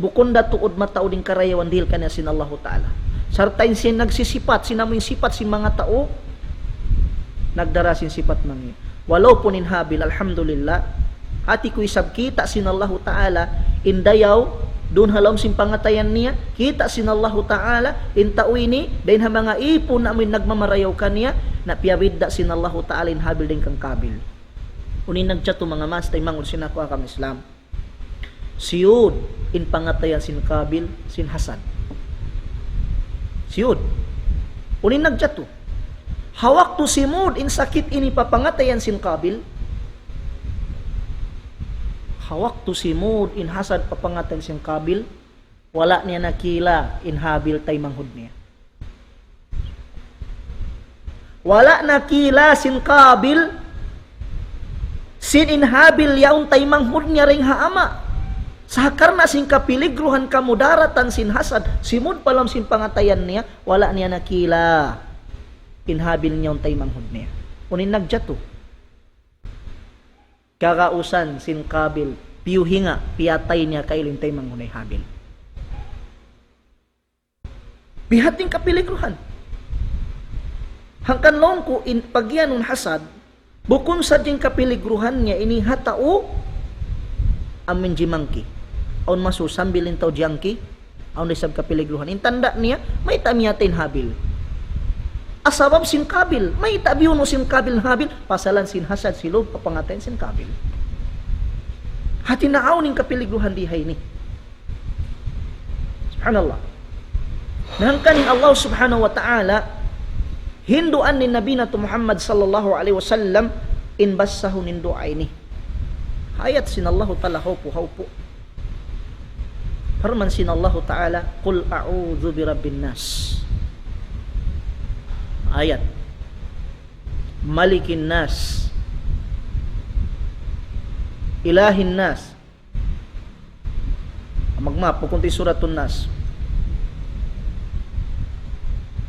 bukun da tuud mataud in karayawan dihil kaniya sin Allahu Ta'ala. Sarta' in sin nagsisipat, sin amu in sipat sin manga tau, nagdara sin sipat mangi'. Walaupun in Habil, alhamdulillah, hati ku isab kita' sin Allahu Ta'ala, in dayaw, duun ha lawm sin pangatayan niya, kita' sin Allahu Ta'ala, in tau ini, dayn ha manga ipun amu in nagmamarayaw kaniya, na piyabidda' sin Allahu Ta'ala in Habil dayn kan Qabil. Unu in nagjatu manga maas taymanghud sin aku ha agama Islam. Siyud in pangatayan sin Qabil sin hasad. Siyud. Unu in nagjatu. Ha waktu simud in sakit ini pa pangatayan sin Qabil. Ha waktu simud in hasad pa pangatayan sin Qabil. Wala' niya nakila' in Habil taymanghud niya. Wala' nakila' sin Qabil, sin in Habil yaun taymanghud niya dayn ha ama'. Sa' karna' sin kapiligruhan kamudaratan sin hasad, simud pa lawm sin pangatayan niya, wala' niya nakila' in Habil yaun taymanghud niya. Unu in nagjatu. Kagausan sin Qabil, piyuhinga, piyatay niya kailu in taymanghud niya hi Habil. Biya' ha yan in kapiligruhan. Hangkan laung ku in pagiyanun hasad, bukun sadja in kapiligruhan niya ini ha tau, amu in jimangki. Awn masu sambil in tau jangki, awn da isab kapiligruhan. In tanda' niya, mayta' miyatay in Habil. Asabab sin Qabil, mayta' biyunu' sin Qabil in Habil, pasalan sin hasad sin lawm pa pangatayan sin Qabil. Hati niya awn in kapiligruhan di ha ini. Subhanallah. Na hangkan in Allah subhanahu wa ta'ala, hinduan in Nabi natu' Muhammad sallallahu alayhi wasallam, in basahun in duwaa ini. Ayat sin Allahu ta'ala hawpu-hawpu. Parman sin Allahu ta'ala, قل أعوذ برب الناس. Ayat. ملك الناس. إله الناس. Magmaap, bukun ta in Suratun Nas.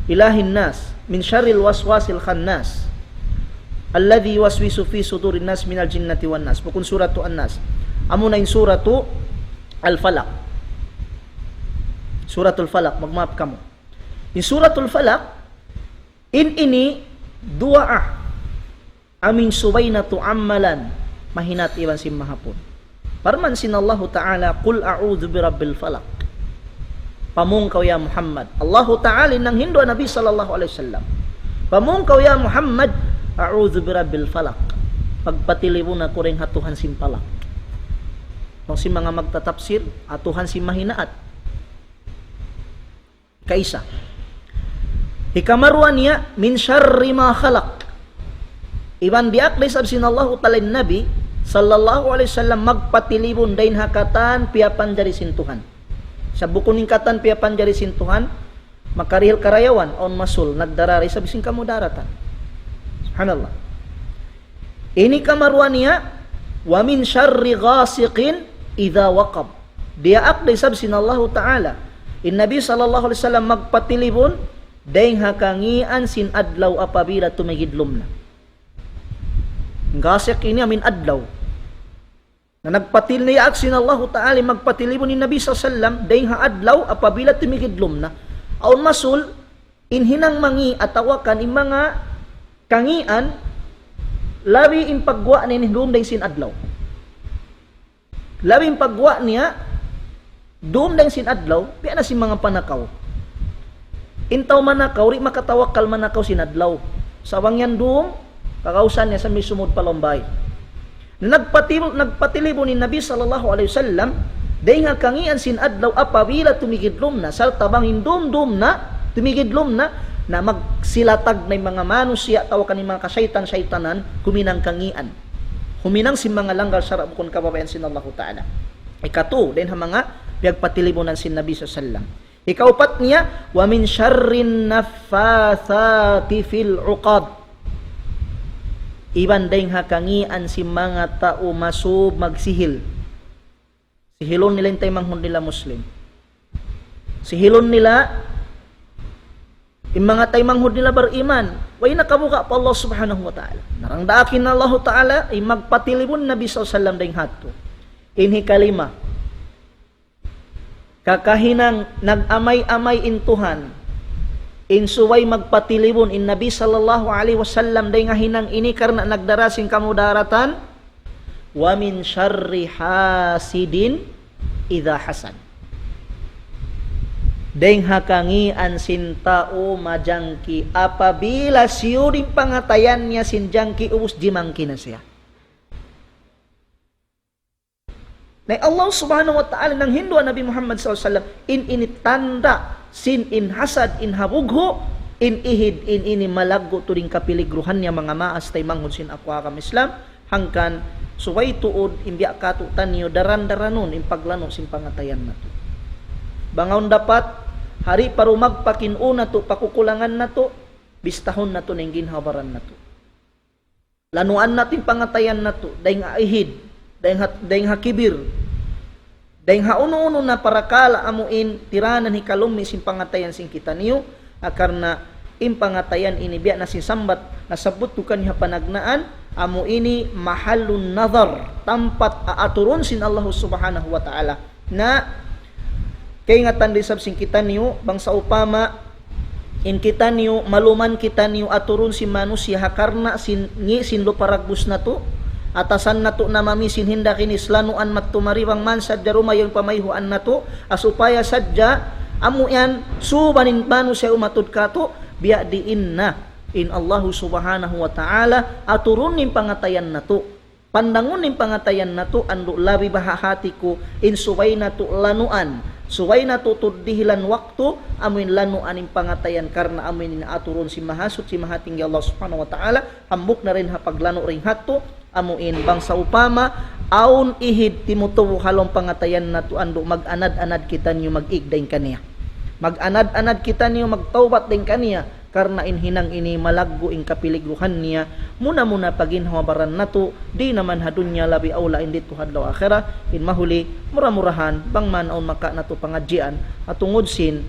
إله الناس، من شر الوسواس الخناس، الذي يوسوس في صدور الناس من الجنة والناس. Bukun Suratu An-Nas. Amuna in Suratu Al-Falaq. Suratul Falaq, magmaap kamu. In Suratul Falaq, in ini duwaa. Amu in subay natu' ammalan, mahinaat iban sin mahapun. Parman sin Allahu ta'ala, قل أعوذ برب الفلق. Pamung kaw ya Muhammad. Allahu ta'ala in nanghindu' ha Nabi sallallahu alayhi wasallam. Pamung kaw ya Muhammad, أعوذ برب الفلق. Pagpatilibun aku dayn ha Tuhan sin Palak. Laung sin manga magtatapsir, ha Tuhan sin mahinaat. Kaisa. Hikaruwa niya, من شر ما خلق. Iban diyaak da isab sin Allahu Ta'ala in Nabi sallallahu alayhi wasallam magpatilibun dayn ha katan piyapanjari sin Tuhan. Sa' bukun in katan piyapanjari sin Tuhan, makarihil karayawan, awn masul, nagdarā isab sin kamudaratan. Subhanallah. Ini kamaruwa niya, وَمِن شَرِّ غَاسِقٍ إِذَا وَقَبَ. Diyaak da isab sin Allahu Ta'ala in Nabi sallallahu alayhi wasallam magpatilibun dayn ha kangīan sin adlaw apabila tumigidlum na. Ghasiq ini amuin adlaw. Na nagpatil-, diyaak sin Allahu Ta'ala magpatilibun in Nabi sallallahu alayhi wasallam dayn ha adlaw apabila tumigidlum na. Awn masul, in hinang mangī' atawa kan in manga kangīan, labi in pagguwa' niya ini dum dayn sin adlaw. Labi in pagguwa' niya, dum dayn sin adlaw, biya' na sin manga panakaw. In tau manakaw, di' makatawakkal manakaw sin adlaw. Sa' bang yan dum, kagausan niya sa' misumud pa lawm bay. Na nagpati-, nagpatilibun in Nabi sallallahu alayhi wasallam, dayn ha kangīan sin adlaw apabila tumigidlum na, sarta' bang in dum-dum na, tumigidlum na, na magsilatag na in manga manusiya', atawa kan in manga kasaytan-saytanan, huminang kangīan. Huminang sin manga langgal sara' bukun kabayaan sin Allahu Ta'ala. Ikatu, dayn ha manga piyagpatilibunan sin Nabi sallallahu alayhi wasallam. Ikaupat niya, وَمِن شَرِّ النَّفَّاثَاتِ فِي الْعُقَدِ. Iban dayn ha kangīan sin manga tau masub magsihil. Sihilun nila in taymanghud nila Muslim. Sihilun nila in manga taymanghud nila bariman. Way nakabuga' pa Allah Subhanahu wa Ta'ala. Narang daakin Allahu Ta'ala, in magpatilibun Nabi sallallahu alayhi wasallam dayn ha yadtu. In hikalima. Kakahinang nag-amay-amay in Tuhan. In subay magpatilibun in Nabi sallallahu alayhi wasallam dayn ha hinang ini karna' nagdarā sin kamudaratan. وَمِن شَرِّ حَاسِدٍ إِذَا حَسَدَ. Dayn ha kangīan sin tau majangki apabila siyud in pangatayan niya sin jangki ubus jimangki na siya. Na in Allah Subhanahu wa Ta'ala nanghindu' ha Nabi Muhammad sallallahu alayhi wasallam, in ini tanda' sin in hasad, in habughu', in ihid, in ini malaggu' tuud in kapiligruhan niya manga maas taymanghud sin aku agama Islam, hangkan subay tuud in biya' katu'taniyu daran-daranun in paglanu' sin pangatayan natu'. Bang awn dapat, ha di' pa rumagpak in ū natu', pakukulangan natu', bistahun natu' na in ginhawa-baran natu'. Lanuan natu' in pangatayan natu', dayn ha ihid, dayn ha, dayn ha kibir, dayn ha unu-unu na parakala' amu in tiranan hikalummi' sin pangatayan sin kitaniyu, a, karna' in pangatayan ini biya' na sin sambat nasabbut ku kaniyu ha panagnaan, amu ini محل النظر, tampat aaturun sin Allah Subhanahu wa Ta'ala. Na, kaingatan da isab sin kitaniyu, bang sawpama, in kitaniyu, maluman kitaniyu, aturun sin manusiya', ha karna' sin, ngi' sin lupa dagbus natu', atasan natu' namami sin hinda kinis lanuan mattumari bang man sadja rumayaw in pamayhuan natu', a supaya sadja, amu yan, suban in manusiya' umatud katu', biya' diin na, in Allahu Subhanahu wa Ta'ala, aturun in pangatayan natu'. Pandangun in pangatayan natu', andu' labi baha' hati ku, in subay natu' lanuan, subay natu' tuddihilan waktu, amu in lanuan in pangatayan karna' amu in aturun sin Mahasuchi Mahatinggi Allah Subhanahu wa Ta'ala, hambuuk na dayn ha paglanu' dayn ha yadtu, amu in bang sawpama, awn ihid timutubu' ha lawm pangatayan natu', andu' mag-anad-anad kitaniyu mag-ig dayn kaniya. Mag-anad-anad kitaniyu magtawbat dayn kaniya, karna' in hinang ini malaggu' in kapiligruhan niya, muna-muna pa ginhawa-baran natu', di' na man ha dunya labi awla in didtu ha adlaw akhirat, in mahuli, mura-murahan, bang man awn makawa' natu' pangadjian, ha tungud sin,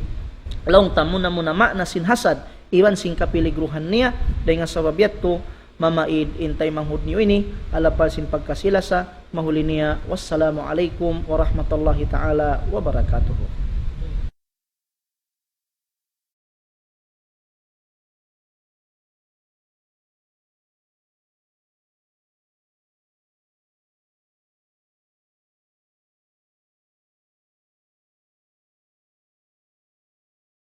laung ta muna-muna maana sin hasad, iban sin kapiligruhan niya, dayn ha sabab yadtu, mamaid in taymanghud niyu ini, ha lapal sin pagkasi-lasa, mahuli niya, wassalamu alaykum warahmatullahi ta'ala wabarakatuh.